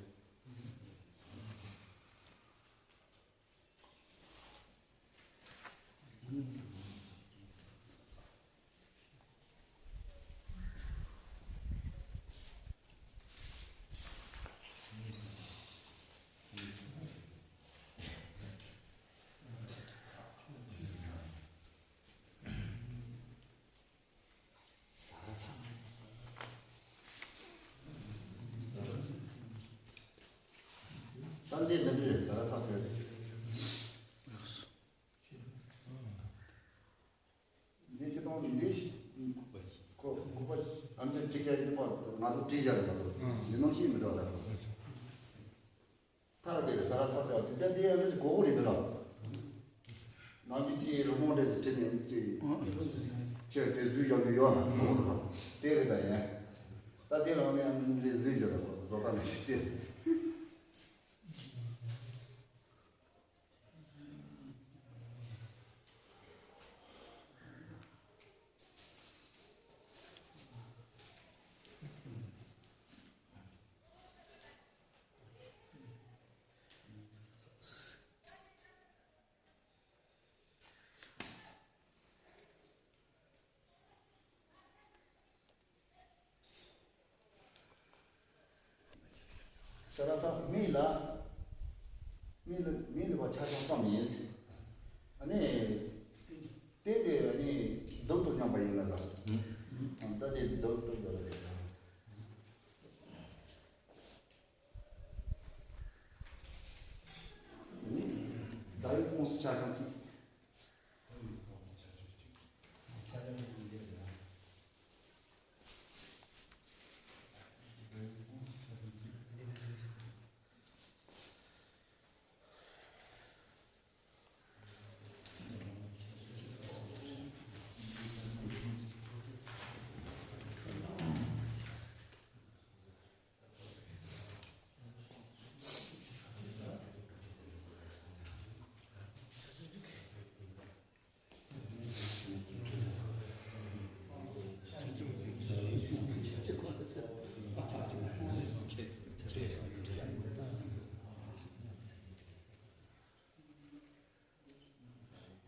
ད་འདི་འདི་འདྲ་རེད་ཟ་ར་ཚ་ཟེར། འདི་སྤྱི་བཏང་འདི་ཁོ་ཁོ་པ་ཨམ་ཅོག་བྲིས་རྒྱག་ཡིན་པ་ང་ཚོ་བྲིས་རྒྱག་རེད་མ་གཏོགས་འདི་ནང་བཤད་མི་འདུག་ད། ཐག་དེ་ལ་ས་ར་ཚ་ཟེར་བ་དེ་ལྟར་འདི་ཡང་མི་གོ་གོ་རེད་འདུག་ལ། ནང་གི་ཅི་རི་མོ་འདྲ་ཟེར་བྲིས་ནས་ཅི། ཁྱེད་དེ་བཟོས་བཞག་རྒྱུ་ཡོད་མ་གོ་གོ་རེད་པ། དེ་རེད་ད་ཡིན། ད་དེ་ལ་ནས་ཨ་ནི་རེ་བཟོས་བཞག་ད་གོ་བཟོ་ལྟ་ནས་ཅི་དེ། ས་ར་ཚ་མི་ལ། མི་ལ་མི་ལ་བ་ཆ་ཆུང་གསུམ་ཡིན། ཨ་ནི། དེ་དེ་ཨ་ནི་རྡུལ་དུ་མཉམ་པ་ཡིན་ལ་ད། ད་དེ་རྡུལ་དུ་འགྲོ་ལ་རེད། ཆ་ཚང་གཅིག་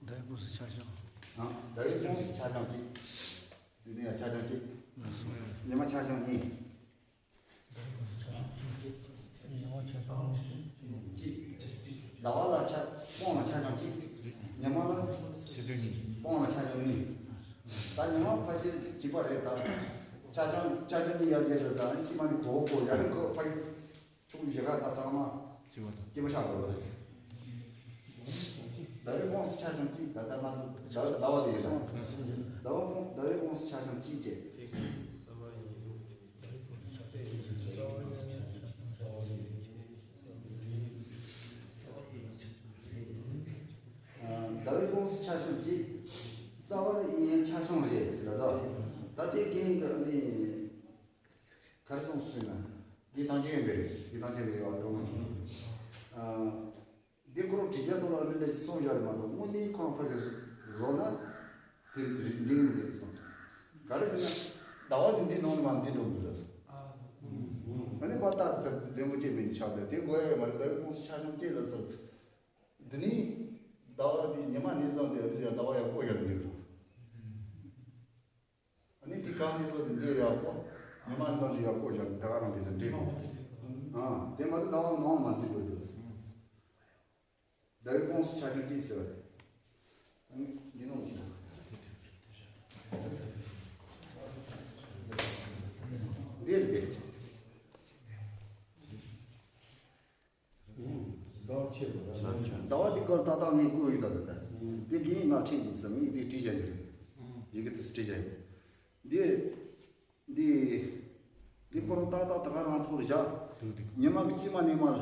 ཟླ་བའི་ཀུང་སི་ཆ་ཚང་། ཨ། ཟླ་བའི་ཀུང་སི་ཆ་ཚང་གཅིག་འདི་ནས་ཡང་ཆ་ཚང་གཅིག་ཉི་མ་ཆ་ཚང་གཉིས། གཅིག་ཟླ་བ་ལ་ཆ། དཔུང་ལ་ཆ་ཚང་གཅིག་ཉི་མ་ལ། དཔུང་ལ་ཆ་ཚང་གཉིས། ད་ཉི་མ་ཕལ་ཆེར་གཅིག་པ་རེད་ད། ཆ་ཚང་ཆ་ཚང་གཉིས་ཡར་རྒྱས་ཟེར་ཙང་གཅིག་མ་ནི་གོ་གོ་ཡར་གོ་ཕ་ཡུལ། ཆུང་བཞི་ག་ད་ཚང་མ་སྐྱིད་པོ་ཆགས་དགོས་པ་རེད། ཟླ་བའི་ཀུང་སི་ཆ་ཚང་གཅིག་ད་ལྟ་ང་ཚོ་ཟླ་ཟླ་བ་དེ་ཡོད་ཙང་། ཟླ་བ་ཀུང་ཟླ་བའི་ཀུང་སི་ཆ་ཚང་གཅིག་བྱས། ཟླ་བའི་ཀུང་སི་ཆ་ཚང་གཅིག་རྩ་བ་ལ་ཡིན་ཡང་ཆ་ཚང་རེད་ཟེར་ལ་ད། ད་ལྟའི་རྐྱེན་གྱིས་ནི། ག་རེ་གསུངས་སོང་ན། འདི་ཐང་ཆེན་ཡིན་པས་རེད། འདི་ཐང་ཆེན་ཡིན་པས་ཡོད་འགྲོ་མ་བྱུང་། ཨ། འདི་ཁོ་རང་དྲི་རྒྱ་ཐོག་ལ་ཨ་ནི་འདྲ་ཞིག་གསུངས་བཞག་རེད་མ་གཏོགས་དངོས་གནས་ཁོ་རང་ཕ་གི་བཟོ་ན། དེ་རིགས་འགྲིག་མི་འདུག་གསུངས་སོང་། ག་རེ་ཟེར་ན། ཟླ་བ་འདི་འདི་ནང་ནས་མར་འཛིན་འགྲོ་མི་འདུག་ལབ་སོང་། ཨ་ནི་ཁོ་ལྟ་ཟེར་ལན་པོ་ཅེ་མིན་ཆགས་ཏེ་དེ་དགོས་ཡ་མ་རེད། ཟླ་བའི་ཀུང་སི་ཆ་ཚང་སྐྱེས་ལ་ཟེར། འདི་ནི། ཟླ་བ་འདི་ཉི་མ་ནས་བཟུང་སྟེ་ཨ་ནི་ཟླ་བ་ཡག་པོ་ཡག་འདུག་ཨ་ནི་དེ་གང་ནས་ཐོག་ཏུ་འདི་ཡག་པོ། ཉི་མ་ནས་བཟུང་ཞིག་ཡག་པོ་བཞག་ད་ག་རང་གི་ཟིན་བྲིས་ཨང་། དེ་མ་གཏོགས་ཟླ་བ་ནང་མ་འཛིན་དགོས་འདུག་ཟླ་བའི་ཀུང་སི་ཆ་ཚང་གཅིག་ཟེར་བ་རེད། ཨ་ནི་འདི་ནང་གི་འདི་རེད། ཟླ་བ་འདི་སྐོར་ཏག་ཏག་ངས་བཀོད་ཡོད་ད་ད། འདི་གིན་ང་ཁྲིད་ཡིན་ཟེར་ངས་འདི་བྲིས་བཞག་གི་རེད། ཡི་གེ་དེ་བྲིས་བཞག་ཡོད། འདི། འདི། འདི་སྐོར་ཏག་ཏག་ད་ག་རང་ཐོག་ལ་བཞག་ཉི་མ་གི་དཀྱིལ་མ་ནས་མར་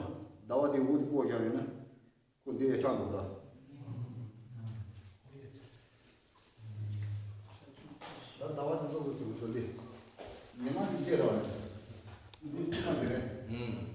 ཟླ་བ་དེ་འུ་དུ་བཀོད་བཞག་ཡོད་ན། ཁོ་འདི་ཡ་ཆགས་འདུག་ད། ད་ཟླ་བ་འདི་ཚོ་གི་ཟེར་གི་ཟེར་འདི། ཉི་མ་འདི་འདི་ར་བ་ནས། འདི་དཀྱིལ་མ་འདི་རེད། ནས།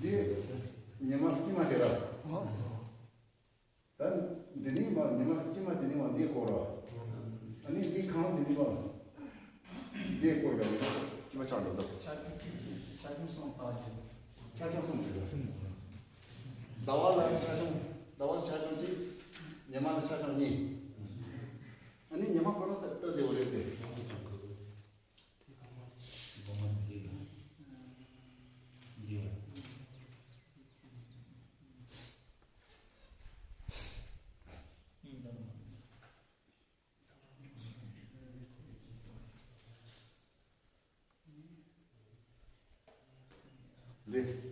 འདི་ཉི་མ་དཀྱིལ་མ་དེ་ར། ད་འདི་ནི་མ་ཉི་མ་དཀྱིལ་མ་དེ་ནི་མ་འདི་སྐོར་ར། ཨ་ནི་འདི་གང་འདི་ནི་མ་འདི་སྐོར་ར། དཀྱིལ་མ་ཆགས་འགྲོ་ད། ཆ་ཆ་ཆུང་སོང་པ་ཅི། ཆ་ཆུང་སོང་ཅི་ར། ཟླ་བ་ལ་ཆ་ཆུང་། ཟླ་བ་ཆ་ཆུང་གཅིག་ཉི་མ་ལ་ཆ་ཆུང་གཉིས། ཨ་ནི་ཉི་མ་ཁོ་རང་ལྟ་ལྟ་དེ་འོ་རེད་དེ། འདི། དེ་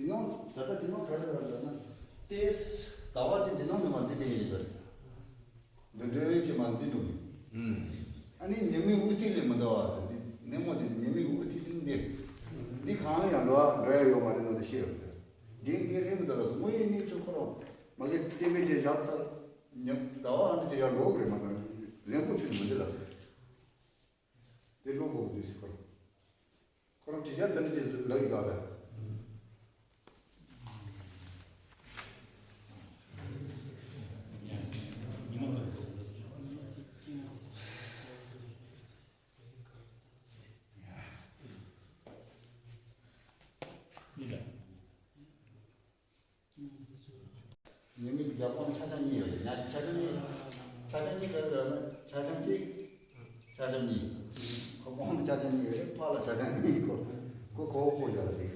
ནང་ ད་ལྟ་དེ་ནང་ག་རེ་ལབ་ན། ཏེས་ཟླ་བ་དེ་འདི་ནང་ནས་མར་འཛིན་དེ་ཡིན་པ་རེད། འདི་འདྲའི་ཅིག་མར་འཛིན་འགྲོ་གི། ཨ་ནི་ཉི་མའི་དབུ་ཐིག་ལས་མི་འདའ་བ་ཟེར། འདི་སྣེ་མོ་དེ་ཉི་མའི་དབུ་ཐིག་ཟེར་འདི། འདི་གང་ལ་ཡང་འགྲོ་བ་འགྲོ་ཡ་ཡོད་མ་རེད་ནོ་དེ་ཤེས་ཡོད་ཟེར། འདི་འདི་རེད་མི་འདའ་བ་ཟེར། དངོས་ཡོད་གནས་ཚུལ་ཁོ་རང་མ་གི་བསྟན་པའི་རྗེས་བཞག་ཚར། ཉི་ཟླ་བ་ཨ་འདྲ་ཅིག་ཡར་འགྲོ་གི་རེད་མ་གཏོགས་རིང་པོ་ཆུ་མི་འདི་ལ་ཟེར། དེ་བློ་གོ་དུས་སུ་ཁོ་རང་། ཁོ་རང་ཅི་བྱ་འདི་འདྲ་ཅིག་ལབ་ཡོད་ད་ལ། ཉི་མའི་རྒྱབ་ཁོངས་ཆ་ཆང་གཉིས་ཡོད་རེད། ཆ་ཆང་གཉིས། ཆ་ཆང་གཉིས་ག་རེ་ལབ་ན་ཆ་ཆང་གཅིག་ཆ་ཆང་གཉིས། ཁོ་གོང་ལ་ཆ་ཆང་གཉིས་ཡོད་རེད། ཕར་ལ་ཆ་ཆང་གཉིས། ཁོ་ཁོ་གོ་བོ་ཡོད་རེད།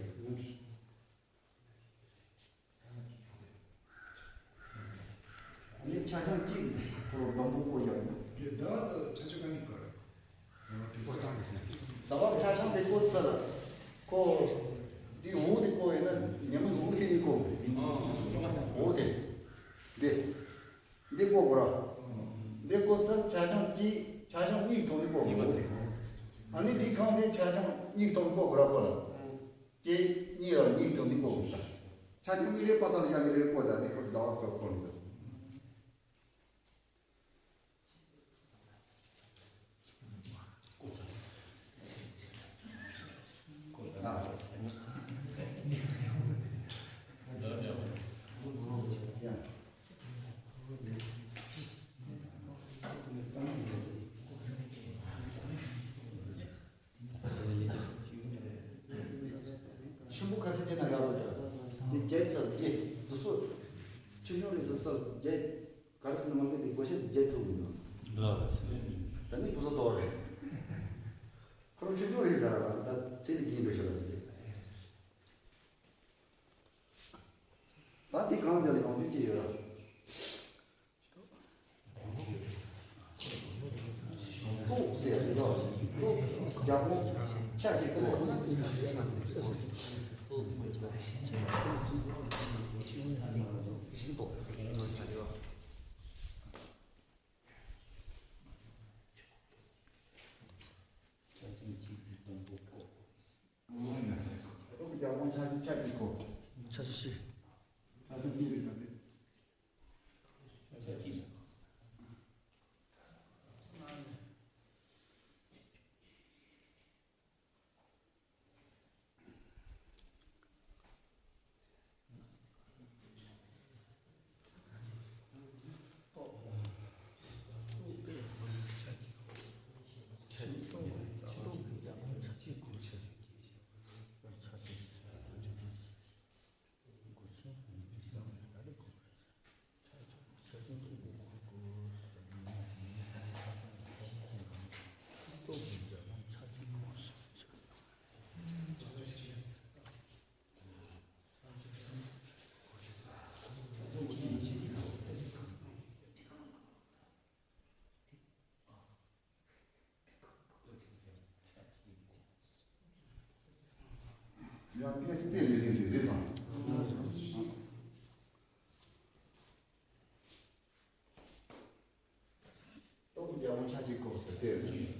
ཨ་ནི་ཆ་ཆང་གཅིག་ཁོ་ལ་སྡོང་པོ་བཀོད་ཀྱང་། དེ་ཟླ་བ་དང་ཆ་ཆང་ག་ནས་བཀོད་རེད། ཟླ་བ་ཆ་ཆང་དེ་བཀོད་ཚར། ཁོ་འདི་འོག་དེ་བཀོད་ཡིན་ན་ཉི་མ་འོག་ཟིན་ནས་བཀོད། འོག་དེ། འདི། འདི་བཀོད་དགོས་ར། འདི་བཀོད་ཚར་ཆ་ཆང་གཅིག་ཆ་ཆང་གཉིས་ཐོག་ནས་བཀོད་དགོས། འོག་དེ། ཨ་ནི་འདི་ཁང་དེ་ཆ་ཆང་གཉིས་ཐོག་ནས་བཀོད་དགོས་ར་ཁོ་ལ། སྐྱེ་གཉིས་ར་གཉིས་དོན་འདི་གོ་ཆ་ཆུང་གཉིས་རེ་པ་ཚང་ལ་ཡང་གི་རེ་བཀོད་ད་ནི་ཁོ་ཟླ་བ་ཁོ་ཁོ་ནི། ཆེན་པོ་ཁ་སེ་ཅན་ན་ཡོད་རེད། དེ་བརྒྱད་ཚར་བརྒྱད་དུ་སོ། ཆུ་ཆུང་རེ་ཟུར་ཚར་བརྒྱད། ག་རེ་ཟེར་ན་མ་གི་དེ་སྒོ་ཤེས་བརྒྱད་ཐུབ་མི་འདུག་ལ་ཟེར། ད་ནི་བུ་ཚོ་དོ་རེད། ཁོ་རང་ཆུ་ཆུང་རེད་ཟེར་བ་ད་ཚེ་ལས་རྒྱུན་འགྲོ་ཤོར་བ་རེད། ད་དེ་གང་དེ་ལ་ཡོང་དུས་ཅི་ཡོད། ལྐོག་ཟེར་ཡ་དེ་ལ་ལྐོག་རྒྱ་སྒོ་ཆ་གཅིག་ལྐོག་ལྐོག་རྒྱ་སྒོ་ཆ་གཅིག་ཆ་གཅིག་ལྐོག་ཆ་ཆུང་གཅིག་རེད་ད་དེ། ཡང་ཏེ་སི་ཏེ་ལེ་ལེ་ཟེར་རེད་སོང་། ཏོག་རྒྱ་མོ་ཆ་ཞིག་གོ་ཟེར་ཏེ།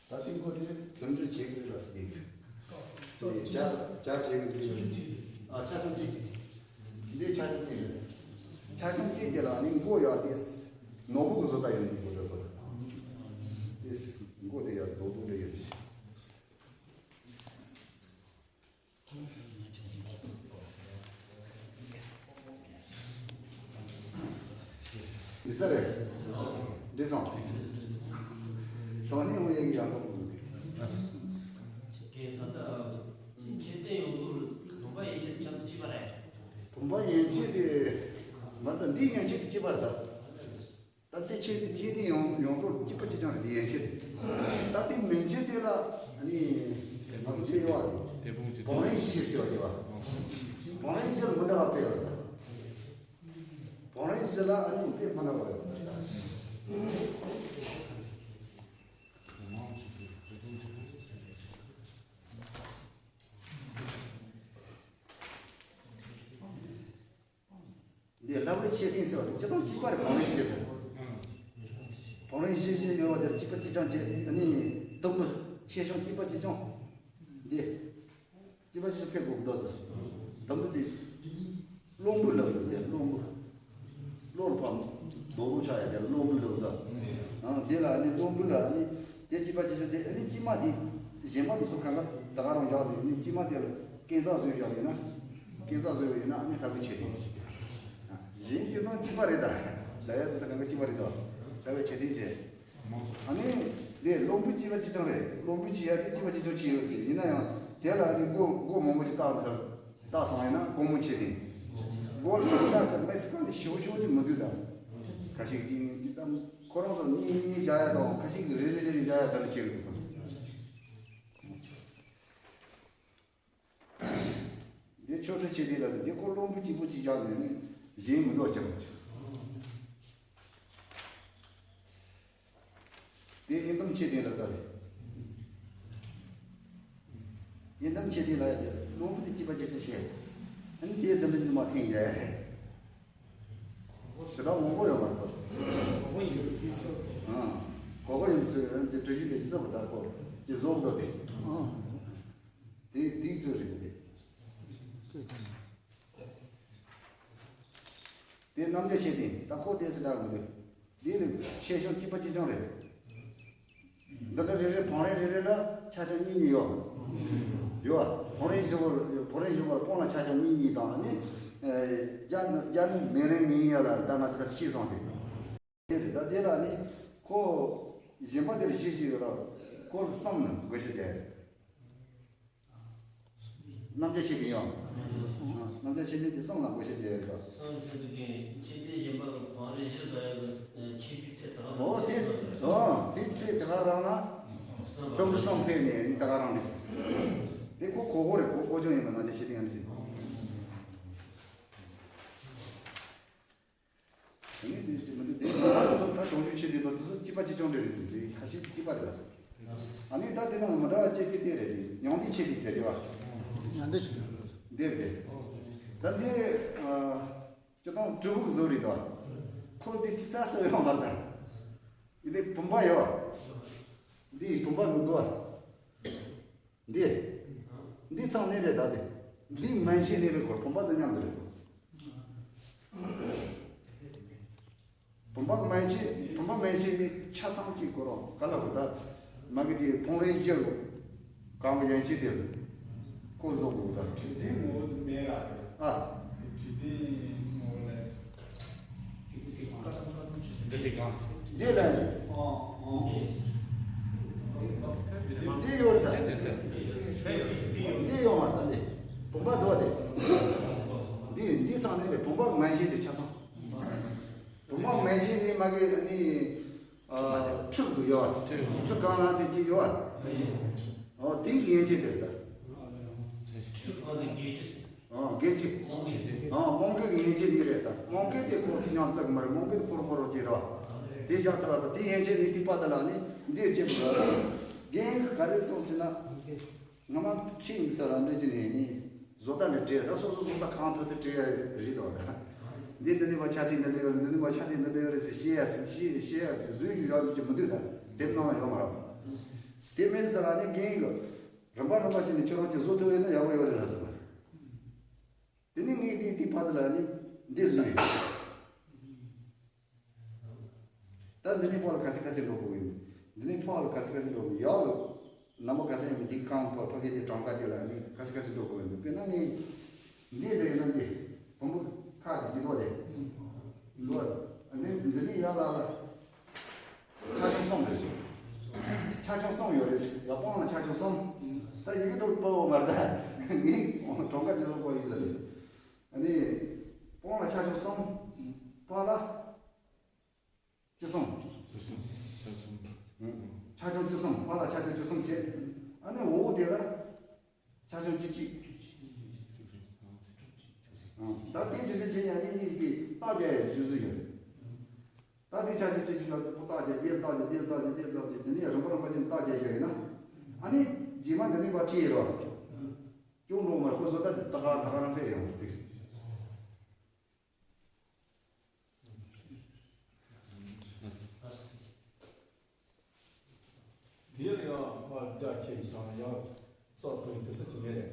ད་ཐེངས་ཁོ་དེ་འཛིན་གྲྭ་བྱེད་དགོས་ལ་ཟེར་གི། དེ་བྱ་བྱ་བྱེད་དགོས་དེ། ཨ་ཆ་ཆུང་གཅིག་འདི་ཆ་ཆུང་གཅིག་རེད། ཆ་ཆུང་གཅིག་དེ་ལ་ནི་མགོ་ཡག་དེ། ནོར་བུ་གི་བཟོ་ལྟ་ཡོད་ནི་མགོ་ལྟ་བུ། དེ་མགོ་དེ་ཡག་རྡོག་རྡོག་འདྲ་ཡོད་རེད། ཡིན་ས་རེད། འདི་སོང་། སང་ཉིན་འོང་ཡག་གི་ཡག་པོ་དགོས་འདུག་ད་ལྟ་ཆེ་བསྟན་ཡོངས་རྫོགས་ལ་སྡོམ་པ་ཡན་ཆད་ཆབས་ཅིག་ཡན་ཆད་དེ་མ་ད་འདི་ཡན་ཆད་དེ་གཅིག་པ་རེད་ད། ད་དེ་ཆད་དེ་ཐེ་དེ་ཡོངས་ཡོངས་རྫོགས་གཅིག་པ་གཅིག་རྐྱང་རེད། དེ་ཡན་ཆད་དེ། ད་དེ་མན་ཆད་དེ་ལ་ནི་ང་ཚོ་དེ་ཡོད་བ་དེ་བང་རིམ་བཞི་ཟེར་བ་དེ་བ། བང་རིམ་བཞི་ལ་མི་འདྲ་བ་དཔེ་ཡོད་རེད་ད། བང་རིམ་བཞི་ལ་ཨ་ནི་དཔེ་མི་འདྲ་བ་ཡོད་རེད་ད། འདི་ལྷ་བའི་ཆེ་ཆུང་ཟེར་བ་དེ་སྤྱིར་བཏང་གཅིག་པ་རེད། བང་རིམ་བཞི་དེ། བང་རིམ་བཞི་བཞི་ཡོད་པ་དེར་གཅིག་པ་གཅིག་རྐྱང་བྱས། ཨ་ནི་དུམ་བུ་ཆེ་ཆུང་གཅིག་པ་གཅིག་རྐྱང་། འདི་གཅིག་པ་གཅིག་རྐྱང་ཕེབས་དགོས་འདུག་དུམ་བུ་དེ་རླུང་བུ་ལབ་འདུག་དེ་རླུང་བུ། གློ་ལ་ཕར་རྡོག་རྡོག་ཆགས་ཡ་དེ་རླུང་བུ་ལབ་འདུག་ཨང་། དེ་ལ་ཨ་ནི་རླུང་བུ་ལ་ཨ་ནི་དེ་གཅིག་པ་གཅིག་རྐྱང་དེ། ཨ་ནི་དཀྱིལ་མ་དེ་གཞན་པ་དེ་ཚོ་གང་ག་ད་ག་རང་བཞག་ནས། ཨ་ནི་དཀྱིལ་མ་དེ་ལ་སྐས་འཛེག་བཟོས་བཞག་ཡོད་ན། སྐས་འཛེག་བཟོས་ཡོད་ན་ཨ་ནི་ལྷ་བུ་ཆེ་ཆུང་། གཞན་སྤྱིར་བཏང་གཅིག་པ་རེད་ད། ལབ་ཡ་དེ་ཚོ་གང་ག་གཅིག་པ་རེད་ད། ལྷ་བུ་ཆེ་ཆུང་བྱས། ཨ་ནི་དེ་རླུང་བུ་གཅིག་པ་གཅིག་རྐྱང་རེད། རླུང་བུ་གཅིག་ཡ་དེ་གཅིག་པ་གཅིག་རྐྱང་ཅིག་ཡོད་རེད། ཡིན་ན་ཡང་དེ་ལ་ཨ་ནི་མགོ་མགོ་མང་པོ་ཞིག་བཏགས་ཚར། བཏགས་སོང་ཡིན་ན་སྒོར་མོ་ཆེ་ཆུང་། སྒོར་མོ་བཏགས་ས་མེག་སི་ཀོ་ནི་ཞོ་ཞོ་ཅིག་མི་འདུག་ད། ཁ་ཤས་ཀྱིས་ད་ཁོ་རང་ཚོ་གཉིས་གཉིས་གཉིས་བཞག་ཡ་དང་། ཁ་ཤས་ཀྱིས་རེ་རེ་རེ་རེ་བཞག་ཡ་ད་ནི་བྱེད་དགོས། འདི་ཆོ་འཕྲུལ་ཆེ་ཆུང་ལ་འདི་ཁོ་རླུང་བུ་གཅིག་པུ་གཅིག་བཞག་ནས་ནི་གཞན་མི་འདུག་ཅེས་པ། དེ་དབྱེན་སྡུམ་ཆེ་ཆུང་ལ་ལྟ་རེད། དབྱེན་སྡུམ་ཆེ་ཆུང་ལ་ཡ་རླུང་བུ་དེ་གཅིག་པ་གཅིག་རྐྱང་བྱས། ཨ་ནི་དེའི་སྡུམ་རིགས་མ་ཐེངས་ཡ་ཡ་རེད། དེ་འདྲ་མང་པོ་ཡོད་མ་རེད། མང་པོ་ཡོད་རེད་དེ་སོ། ཨང་། གོ་གོ་ཡོད་ཚོད་ཨ་ནི་དེ་གྲུ་བཞི་ལས་ཀྱི་སོ་བ་དར་གོ་ཀྱི་བཟོ་འདོད་དེ། ཨང་། དེ་དེའི་ཚོད་རེད་དེ། དེ་རྣམ་འགྱུར་ཆེ་ཆུང་ད་ཁོ་དེ་སི་ད་མི་འདུག་འདི་ནི་ཆེ་ཆུང་གཅིག་པ་གཅིག་རྐྱང་རེད། འདི་འདྲ་རེ་རེ་བང་རིམ་རེ་རེ་ལ་ཆ་ཆང་གཉིས་གཉིས་ཡོད། ཡོད། བང་རིམ་བཞི་པོ་བང་རིམ་བཞི་པོ་སྤང་ལ་ཆ་ཆང་གཉིས་གཉིས་དང་ནི། རྒྱ་རྒྱ་ནི་མེ་རིང་གཉིས་ཡོད་ལ་ད་ང་ཚོ་ཤེས་སོང་དེ། དེ་རེད། ད་དེ་ལ་ནི་ཁོ་གཞན་པ་དེར་བཞི་བཞི་ཡོད་ལ་ཁོ་གསུམ་ནི་དགོས་ཤེས་ཀྱི་རེད། རྣམ་འགྱུར་ཆེ་ཆུང་ཡོད། རྣམ་འགྱུར་ཆེ་ཆུང་དེ་གསུམ་ལ་དགོས་ཤེས་ཀྱི་རེད་ད། གསུམ་ཟེར་དུས་ཀྱི་ཆེ་དེ་གཞན་པ་བང་རིམ་བཞི་ཟེར་ཡ་གི་ཆེ་ཆུང་ཚད་ད་ག་རང་། འོ་དེ་འོ་དེ་ཚད་ད་ག་རང་ན་དུམ་བུ་གསུམ་ཕེབས་ནས་ནི་ད་ག་རང་རེད། དེ་ཁོ་གོ་གོ་རེད། གོ་གོ་ཅུང་ཡིན་པ་རྣམ་འགྱུར་ཆེ་ཆུང་ཡང་རེད། དེ་ནས་དེ་ཅི་མི་འདུག་དེ་ང་རང་ཚོ་ད་བྱུང་རྒྱུ་ཆེ་དེ་དང་དེ་ཚོ་གཅིག་པ་གཅིག་རྐྱང་འདྲ་རེད་འདུག་དེ་ཁ་ཤས་གཅིག་པ་རེད་ལ། ཨ་ནི་ད་དེ་ནང་མི་འདྲ་བ་སྐྱེ་དེ་དེ་རེད། དེ་མྱང་འདས་ཆེ་དེ་ཟེར་དེ་བ། མྱང་འདས་ཆེ་དེ་རེད། འདི་རེད། ད་འདི་ཨ་སྤྱིར་བཏང་སྤྲུལ་སྐུ་བཟོ་རེད་དོ། ཁོ་འདི་ཅི་ས་སོ་ཡོང་མ་ད། འདི་བུམ་པ་ཡོད། འདི་བུམ་པ་ནུ་དོ། འདི། འདི་ཚང་ནི་རེད་ད་དེ། འདི་མན་ཆད་ནི་རེད་གོ། བུམ་པ་དང་མཉམ་དུ་རེད་གོ། བུམ་པ་མན་ཆད་བུམ་པ་མན་ཆད་ནི་ཆ་ཚང་གཅིག་གོ་རོ་ག་ལ་གོ་ད། མ་གི་དེ་བང་རིམ་བཞི་རུ། གང་གི་ཡན་ཆད་དེ་རུ། ཁོ་བཟོ་དགོས་ད། དེ་ངོ་བོ་དེ་མེད་ར་དེ། ཨ། དེ་དེ་ངོ་བོ་ལས། འདི་དེ་གང་། འདི་ལ་ནི། འདི་ཡོད་རེད་ད། འདི་ཡོད་མ་རེད་ད་འདི། བུམ་པ་འདུག་དེ། འདི་འདི་ཚང་ནི་རེད། བུམ་པ་མན་ཆད་དེ་ཆ་ཚང་། བུམ་པ་མན་ཆད་ནི་མ་གི་ནི། ཨ་ཁྲུ་གི་ཡོད། ཁྲུ་གང་ལ་དེ་གཅིག་ཡོད། ཨོ་དེ་ཡན་ཆད་དེ་རེད་ད། ཁྲུ་གང་དེ་བརྒྱད་ཅུ། ཨོ་བརྒྱད་ཅུ། རྨོངས་པའི་ཟེར། ཨོ་རྨོངས་པའི་ཡན་ཆད་འདི་རེད་ད། རྨོངས་པའི་དེ་ཁོ་གི་ཉམས་ཚགས་མ་རེད། རྨོངས་པའི་དེ་ཁོ་རང་ཁོ་རང་གཅིག་རེད་བ། དེ་རྒྱག་ཚར་བ་དང་དེ་ཡན་ཆད་ནི་སྡིག་པ་དེ་ལ་ནི་འདི་བྱེད་དགོས་རེད། རྒན་ག་རེ་གསུངས་ཟེར་ན། ང་མ་ཁྱེད་ཡིན་ས་རང་འདྲ་ཅི་ནས་ནི་བཟོ་ལྟ་ནས་བྲིས་ད། སོ་སོ་བཟོ་ལྟ་གང་ཐོབ་དེ་བྲིས་ཡ་རེད་དོ། འདི་འདི་ནི་བ་ཆ་སྲིད་འདི་འདྲ་ཡོད་རེད། འདི་ནི་བ་ཆ་སྲིད་འདི་འདྲ་ཡོད་རེད་ཟེར་བཤད་ཡ་ཟེར་བཤད་བཤད་ཡ་ཟེར་བཟོས་ཡོད་ཡོད་ཀྱི་མི་འདུག་ད་དེབ་ནང་ལ་ཡོད་མ་རེད། དེ་མིན་ས་ལ་ནི་རྒན་གི་རིམ་པ་རིམ་པ་བྱས་ནས་ཁྱོད་རང་གིས་བཟོ་ཐུབ་ཡོད་ན་ཡག་པོ་ཡོད་རེད་ལ་ཟེར་བ། དེ་ནི་ངས་དེ་དེ་བར་དུ་ལ་ནི་འདི་བཟོས་ཡོད། ད་འདི་ནས་ཕར་ལ་ག་ཚོད་ག་ཚོད་འགྲོ་དགོས་ཡིན། འདི་ནས་ཕར་ལ་ག་ཚོད་ག་ཚོད་འགྲོ་དགོས་ཡག་ལ། ནམ་པ་ག་ཚོད་ཡིན་མིན་འདི་གང་ཕར་ཕ་གི་དེ་གྲངས་ཀ་དེ་ལ་ནི་ག་ཚོད་ག་ཚོད་འགྲོ་དགོས་ཡིན། དཔེར་ན་ནི། འདི་ལས་ན་འདི། བུམ་པ་ཁ་དེ་ཅི་ལོ་རེད། ལོ། འདི་འདི་ནས་ཡར་ལ་ལ། ཆ་ཆུང་གསུམ་རེད། ཆ་ཆུང་གསུམ་ཡོད་རེད། ཡར་སྤང་ལ་ཆ་ཆུང་གསུམ། ད་ཡི་གེ་ཐོག་པའོ་མ་རེད་ད། ངས་གྲངས་ཀ་ཅི་ལོ་པོ་ཡིན་ལ་རེད། ཨ་ནི། སྤང་ལ་ཆ་ཆུང་གསུམ། ཕར་ལ་བཅུ་གསུམ། ཆ་ཆུང་བཅུ་གསུམ། ཕར་ལ་ཆ་ཆུང་བཅུ་གསུམ་བྱས། ཨ་ནི་འོག་དེ་ལ་ཆ་ཆུང་བཅུ་གཅིག། ད་དེ་བྱེད་དུས་བྱེད་ཡང་ཨ་ནི་གཉིས་ཀྱི་རྟགས་རྒྱག་ཡའི་རྒྱུ་མཚན་ཡོད། ད་དེ་ཆ་ཆུང་བཅུ་གཅིག་ལ་པོ་རྟགས་རྒྱག་དེ་རྟགས་རྒྱག་དེ་རྟགས་རྒྱག་དེ་རྟགས་རྒྱག་དེ་ནས་རིམ་པ་རིམ་པ་བྱས་ནས་རྟགས་རྒྱག་རྒྱག་ཡིན་ན། ཨ་ནི་རྗེས་མ་འདི་ནས་ཕར་བྲིས་རོགས། ཅུང་རོགས་མར་ཁོ་བཟོ་ལྟ་དེ་ད་ག་ད་ག་རང་ཕེབས་ཡོང་དེ། དེར་ཡང་མར་རྒྱ་ཆེ་བའི་སང་ཡང་རྩ་ཐོག་མའི་དེ་ས་ཅི་མེད་རེད།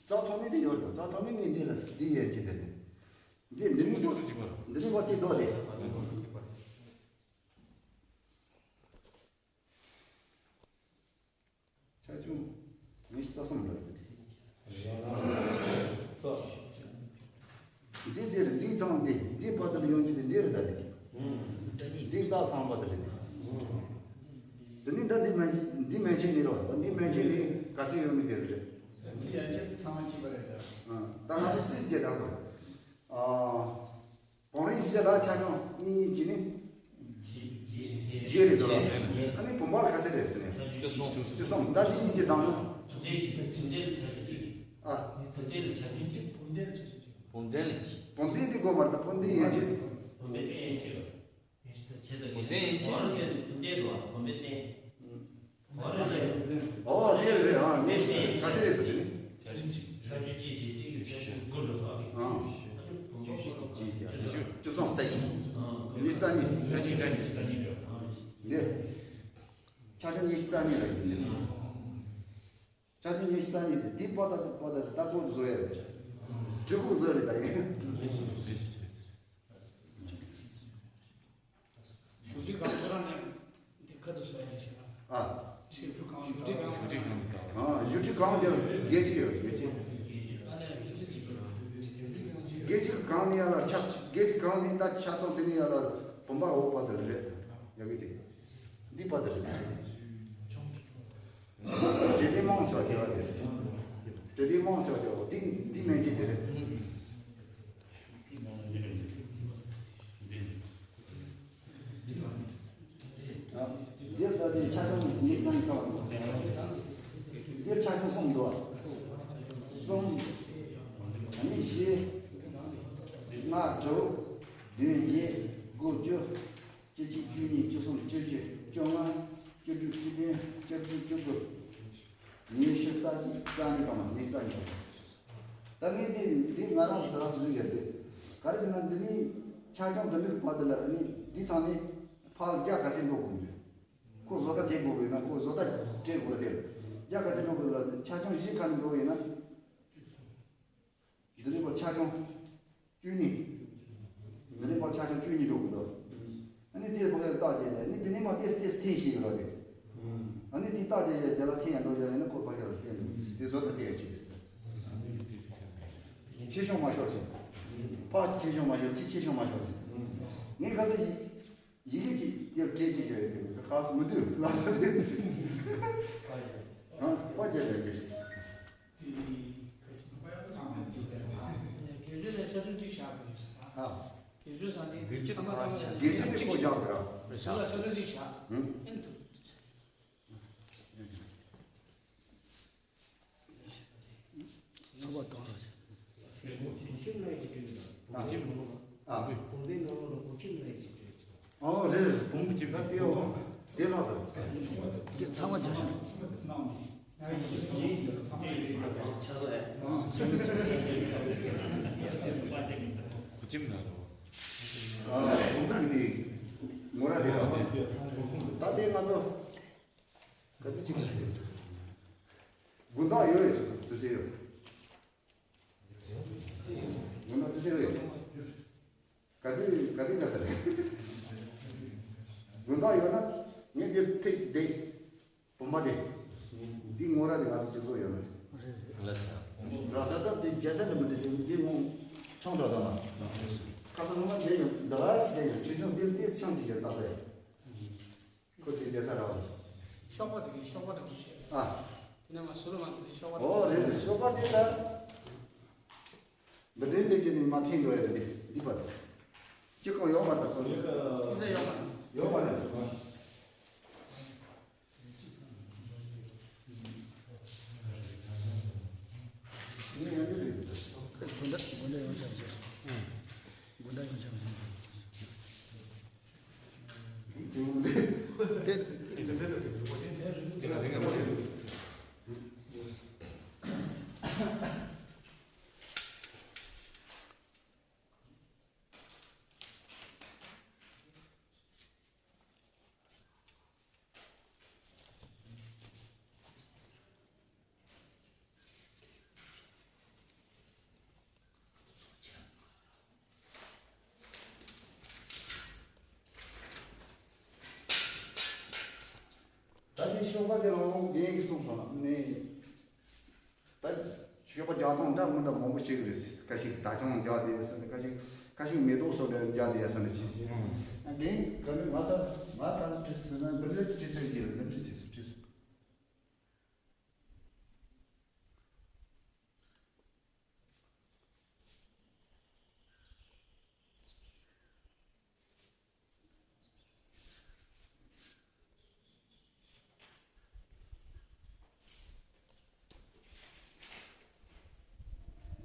རྩ་ཐོག་མའི་དེ་ཡོད་རེད། རྩ་ཐོག་མའི་ནི་འདི་ལ་འདི་ཡན་གྱི་དེ་རེད། འདི་འདི་ནི་པོ་འདི་ནི་པོ་ཅི་དོ་དེ། ཆ་ཆུང་ཉི་ཤུ་རྩ་གསུམ་རེད། འདི་འདིར་འདི་ཚང་འདི་འདི་བར་དུ་ཡོང་རྒྱུ་དེ་འདི་རེད་ད་དེ། འདི་རྟགས་ཚང་བར་དུ་རེད། དེ་ནི་ད་འདི་མན་ཆད་འདི་མན་ཆད་ནི་རོ། ད་འདི་མན་ཆད་ནི་ག་ཚོད་ཡོད་མེད་དེ་རེད། འདི་ཡན་ཆད་ཚང་མ་གཅིག་པ་རེད་ད། ད་ང་ཚོ་རྩིས་བྱེད་དང་པོ། ཨ། བང་རིམ་བཞི་ལ་ཆ་ཆུང་གཉིས་གཉིས་ཀྱི་ནི། བཞི་རེད་དོ། ཨ་ནི་བུམ་པ་ལ་ག་ཚད་རེད་དེ་ནས། བཅུ་གསུམ། བཅུ་གསུམ། ད་འདི་གཉིས་ཀྱི་དང་ནི། བུམ་ལྡན་ལ་ཆ་ཆུང་གཅིག། ཨ། བུམ་ལྡན་ལ་ཆ་ཆུང་གཅིག། བུམ་ལྡན་ལ་གཅིག། བུམ་ལྡན་འདི་དགོས་མ་རེད་ད། བུམ་ལྡན་ཡན་ཆད། བུམ་པའི་རྟེན་ཡན་ཆད། བུམ་ལྡན་ཡན་ཆད། ཨོ་དེ་རེད། ཨ་ངས་ག་ཚད་རེད་ཟེར་དེ་ནི། ཨ། བཅུ་གསུམ། ཉི་ཤུ་རྩ་གཉིས། ཉི་ཤུ་རྩ་གཉིས། འདི། ཆ་ཆུང་ཉི་ཤུ་རྩ་གཉིས་ལ་ཡིན། ཆ་ཆུང་ཉི་ཤུ་རྩ་གཉིས་དེ་འདི་པ་ད་དེ་པ་ད་དེ་ད་ཁོ་བཟོ་ཡ་རེད། གྲི་གུག་བཟོ་རེད་ད་ཡིན། བཞུགས་ཁྲི་གང་ཁོ་རང་ནས་འདི་ཁ་ཏུ་བཟོ་ཡ་རེད་ཤག་ཨ། བཞུགས་ཁྲི་གང་བཞུགས་ཁྲི་གང་ཁོ་རང་ནས། ཨ། བཞུགས་ཁྲི་གང་དེར་བརྒྱད་ཅུ་ཡོད། བརྒྱད་ཅུ། ཨ་ནི་བཞུགས་ཁྲི་གཅིག་པུ་རང་། བརྒྱད་ཅུ་གང་ནས་ཡར་ལ་ཆ་བརྒྱད་ཅུ་གང་ནས་ད་ཆ་ཚང་དེ་ནས་ཡར་ལ་བུམ་པ་འོག་པ་དེ་རེད། ཡ་གི་དེ་འདི་པ་དེ་རེད། འབྲས་ལྡན་མང་ཟེར་བ་དེ་བ་དེ་རེད། འབྲས་ལྡན་མང་ཟེར་བ་དེ་བ་འདི་འདི་མན་ཆད་དེ་རེད། འདིར་ད་འདིར་ཆ་ཆུང་ཉི་ཤུ་རྩ་གཉིས་བཏང་། འདིར་ཆ་ཆུང་གསུམ་འདུག་གསུམ། ཨ་ནི་བཞི། ལྔ། དྲུག་བདུན། བརྒྱད། དགུ། བཅུ། བཅུ་གཅིག་བཅུ་གཉིས། བཅུ་གསུམ། བཅུ་བཞི། བཅོ་ལྔ། བཅུ་དྲུག་བཅུ་བདུན། བཅུ་བདུན། བཅུ་དགུ། ཉི་ཤུ་རྩ་གཅིག་རྩ་གཉིས་དང་ཉི་ཤུ་རྩ་གཉིས། ད་ངས་འདི་འདི་ང་རང་ཞིག་རང་སུ་ཡོད་དེ། ག་རེ་ཟེར་ན་འདི་ནི་ཆ་ཆུང་དུ་འདུག་པ་དེ་ལ་ནི་འདི་ཚང་ནི་ཕར་རྒྱ་ག་ཚད་འགྲོ་དགོས་འདུག་ཁོ་བཟོ་ལྟ་དེ་དགོས་ཡོད་ན་ཁོ་བཟོ་ལྟ་སྤྲད་དགོས་ལ་དེ་རྒྱ་ག་ཚད་འགྲོ་དགོས་ལ་ཆ་ཆུང་བཞི་ཁ་ནས་འགྲོ་ཡོད་ན། འདི་ནི་ཕར་ཆ་ཆུང་བཅུ་གཉིས། འདི་ནི་ཕར་ཆ་ཆུང་བཅུ་གཉིས་འགྲོ་གི་འདུག་ཨ་ནི་དེ་ཕ་གིར་རྟགས་བརྒྱབ་ནས་ཨ་ནི་དེ་ནི་མ་ཏེས་ཏེས་འཐེན་ཤེས་ཡོད་ར་གི། ཨ་ནི་དེ་རྟགས་བརྒྱབ་ཡ་དེ་ལ་འཐེན་ཡ་འགྲོ་ཡ་ཡིན་ན་ཁོ་ཕ་གིར་འཐེན་འདུག་དེ་བཟོ་ལྟ་དེ་ཡ་ཆེ་དེ། ཆེ་ཆུང་མ་ཤོར་ཞིང་། ཕ་ཆེ་ཆུང་མ་ཤོར། ཚིག་ཆེ་ཆུང་མ་ཤོར་ཞིང་། ངས་ག་ཚོད་ཡིན། ཡི་གེ་གཅིག་དེར་བྲིས་ཀྱི་ཡོད་དེ་ཁ་སུ་མི་འདུག་ལ་ས་དེ། ཨ་པ་བརྒྱབ་ཡོད་དེ། དགེ་ཚུལ་ལ་ཆ་ཆུང་གཅིག་བཞག་དགོས་ཡོད་ཟེར་ཨ། ཨ། དགེ་ཚུལ་སང་དེ་དགེ་ཚུལ་ཐ་མ་ཐ་མ་ལ་དགེ་ཚུལ་དེ་ཁོ་བཞག་དགོས་ར། དགེ་ཚུལ་ལ་ཆ་ཆུང་གཅིག་བཞག་ཨེ་ཐུབ། ཚོགས་པ་གཏོང་རོགས་བྱེད། ཨ། ཨ། ཨོ་རེད་རེད། བུམ་གྱི་ཁ་ཏེའོ་དེ་ལ་དང་། དེ་ཚང་མ་རྒྱ་ཆེན། ཨ། བུམ་གྱི་དེ་ངོ་ར་དེ་ར། ད་དེ་ང་ཚོ་ག་དུས་ཅིག་ལ་ཞུ། དགུན་ཐོག་ཡོད་ཡོད་ཚོད་ཚོད་དུས་ཚོད་ཡོད། དགུན་ཐོག་དུས་ཚོད་ཡོད། ག་དུས་ག་དུས་ག་ས་རེད། དགུན་ཐོག་ཡོད་ན་ངས་འདིར་ཐེག་ཅིག་བསྡད། བུམ་པ་དེ། འདི་ངོ་ར་དེ་ང་ཚོ་སྤྱི་ཚོགས་ཡོད་རེད། རེད་རེད། ལགས་སོ། ར་ད་ད་དེ་རྒྱལ་ས་ནི་མི་འདུག་དེ་འདི་ངོ་ཆང་འདྲ་ད་མ། ཁ་སང་ངོ་མ་དེ་ཡོད་འདི་ག་སི་དེ་ཡོད་ཆུ་ཆུང་འདིར་ཏེས་ཆང་ཅིག་ཡོད་ད་དེ། ཁོ་དེ་རྒྱལ་ས་ར་བ། གཤོག་པ་དེ་གི་གཤོག་པ་དེ་གི་ཨ། དེ་ནས་མ་སུ་རུ་མ་དེ་གཤོག་པ་དེ། ཨོ་རེད་རེད། གཤོག་པ་དེ་ད། འདི་འདྲའི་ལས་ཀྱི་ནི་མ་ཐེན་འགྲོ་ཡ་རེད། འདི་འདི་པ་དེ་ཅི་གང་ཡོག་མ་དང་ཁོ་ཡོག་མ་རེད། ངས་ཡང་འདི་རེད། དགོན་བདག་དགོན་བདག་ཡོང་བྱ་བྱ། དགོན་བདག་ཡོང་བྱ་བྱ། ད་དེ་ཤོག་པ་དེ་ལ་འོང་རྒན་གྱིས་གསུངས་སོང་ནི། ད་ཤོག་པ་རྒྱག་སྟངས་འདྲ་མི་འདྲ་མང་པོ་ཞིག་རེད། ཁ་ཤས་ད་ཆང་རྒྱག་བསྡད་ཡོད་ས་རེད། ཁ་ཤས་ཁ་ཤས་མེ་ཏོག་སོགས་འདྲ་རྒྱག་བསྡད་ཡོད་ས་རེད། ཅི་ཞིག་རྒན་ག་ནས་ང་ས་ང་ད་བྲིས་ཟིན་ན་འདི་འདྲ་བྲིས་ཟེར་གྱི་རེད། འདི་འདྲ་བྲིས་ཟེར་བྲིས་སོང་།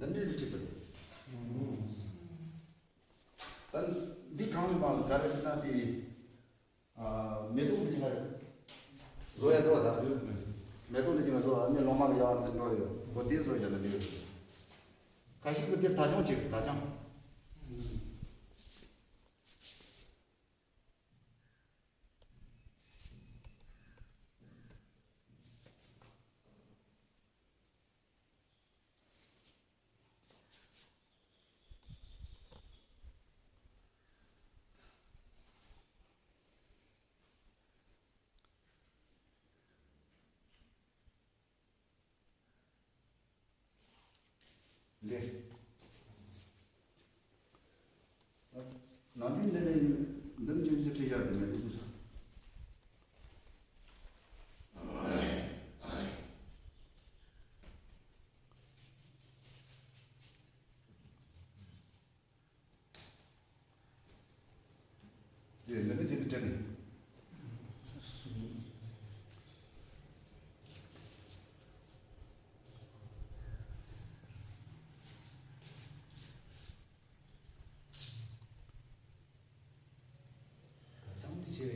འདི་འདྲའི་ལི་ཁྲི་ཟེར། ད་འདི་གང་ལ་མ་ག་རེ་ཟེར་ན་དེ། ཨ། མེ་ཏོག་འདི་ཅི་ལ་བཟོ་ཡ་འདུག་ད། མེ་ཏོག་འདི་ཅི་ལ་བཟོ་ཨ་ནི་ལོ་མ་གི་ཡག་འཛིན་འགྲོ་ཡོད། འོ་དེ་བཟོ་ཡ་ལ་འདི་ཡོད། ཁ་ཤས་ཀྱིས་དེ་ད་ཆང་བྱེད། ད་ཆང་། འདི། ནང་དོན་འདི་ནས་འདིར་འཇུག་རྒྱུ་ཁྲིད་ཡག་གི་མེད་འདུག་ས། དེ་འདི་ནི་ཅི་འདི་དྲན་ནས། བྱང་དེ་ཆེ།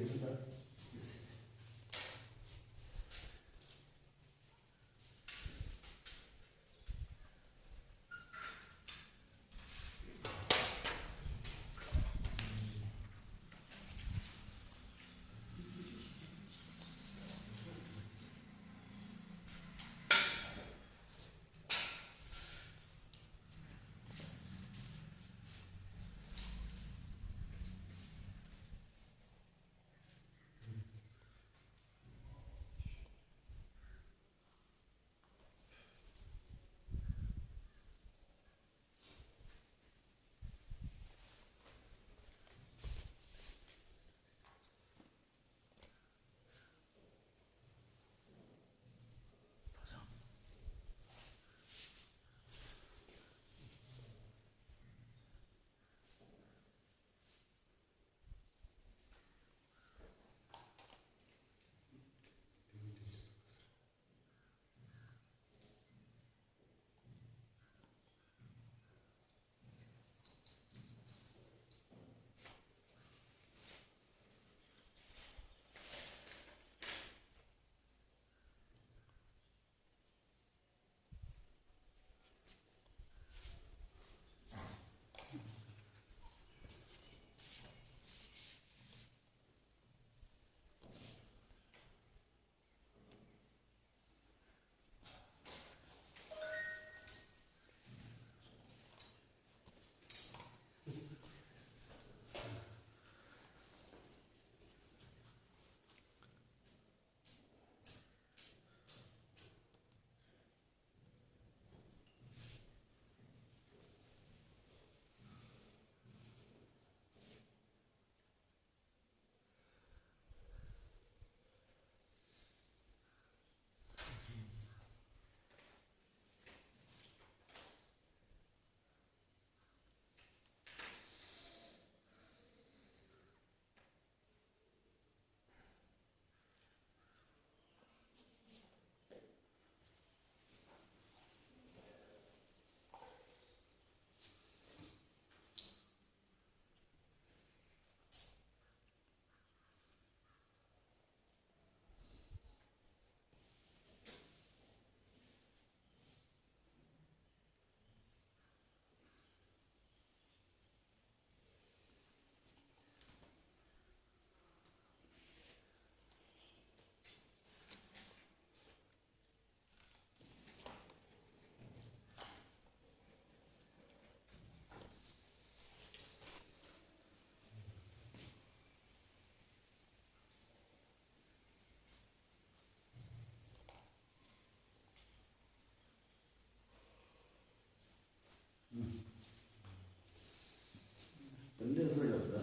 འདི་འདྲས་བཟོ་ཡག་ད།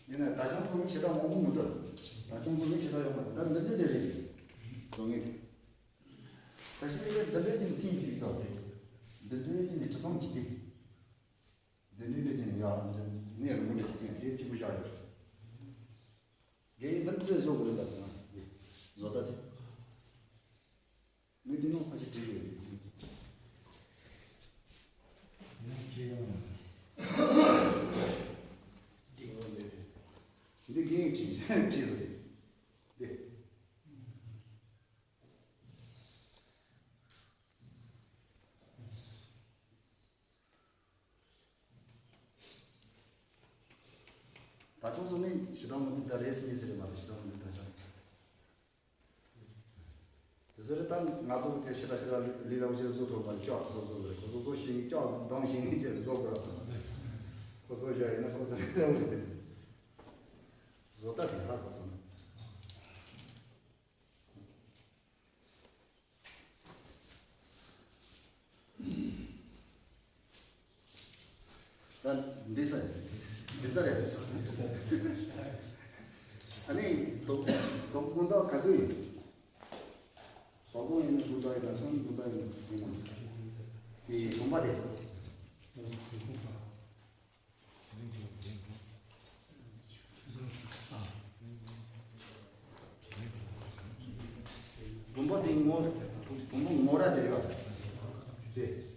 ཡིན་ན་ད་ཅང་ཚོ་ནི་ཞེ་དྲག་མང་པོ་མི་འདུག་ད་ཅང་ཚོ་ནི་ཞེ་དྲག་ཡོང་མ་རེད། ད་འདི་འདྲས་འདྲས་རེད། བཟོ་ངེས། ད་ཤེས་རིག་འདི་འདྲས་ཀྱི་ཐེངས་གཅིག་ད་རེད། འདི་འདྲས་ཀྱི་ནི་དྲི་བསམ་གྱི་ཐེངས། འདི་འདྲས་འདྲས་ཀྱི་ནི་ཡག་ནི་གནས་རིང་པོ་འདྲས་ཀྱི་ཐེངས་ཟས་གཅིག་པུ་བཞག་ཡོད་རེད། རྒན་ཡིན་འདི་འདྲས་བཟོ་དགོས་རེད་ད་ཟེར་ན། བཟོ་ལྟ་དེ། ངས་འདི་ནང་ཁ་ཤས་བྲིས་ཡོད་རེད། འདི་རྒན་བྲིས་བྲིས་བཟོ་རེད། འདི། ད་ཆུང་སོང་ནས་ཞེ་དྲག་མི་འདུག་ད་རེས་སི་ཉིན་ཟེར་རེད་མ་རེད། ཞེ་དྲག་མི་འདུག་ད་ཆ། དེ་ཚོ་རེད། ད་ང་ཚོ་དེ་ཞེ་དྲག་ཞེ་དྲག་ལི་ལི་ལ་བུ་ཆེ་བཟོ་ཐུབ་པ་རེད། ཅོག་བཟོ་བཟོ་རེད། ཁོ་ཚོ་བཟོ་ཤེས་ནས་ཅོག་གདོང་ཤེས་ནས་ཅེས་བཟོ་དགོས་ར། ཁོ་ཚོ་བཞག་ཡིན་ན་ཁོ་ཚོ་ལི་ལ་བུ་རེད། བཟོ་ལྟ་དེ་ཧ་གོ་སོང་། ད་འདི་ས་རེད། འདི་ས་རེད། ཨ་ནི་དོ་དོ་དགོང་དག་ག་དུས་ཡིན། དོ་དགོང་ཡིན་ན་དགོང་དག་ཡིན་ན་སང་ཉིན་དགོང་དག་ཡིན་ན་ཡིན་ན། དེ་དགོང་པ་དེ། དགོང་པ་དེ་ངོ་དགོང་པ་ངོ་ར་དེ་ཡོད་དེ།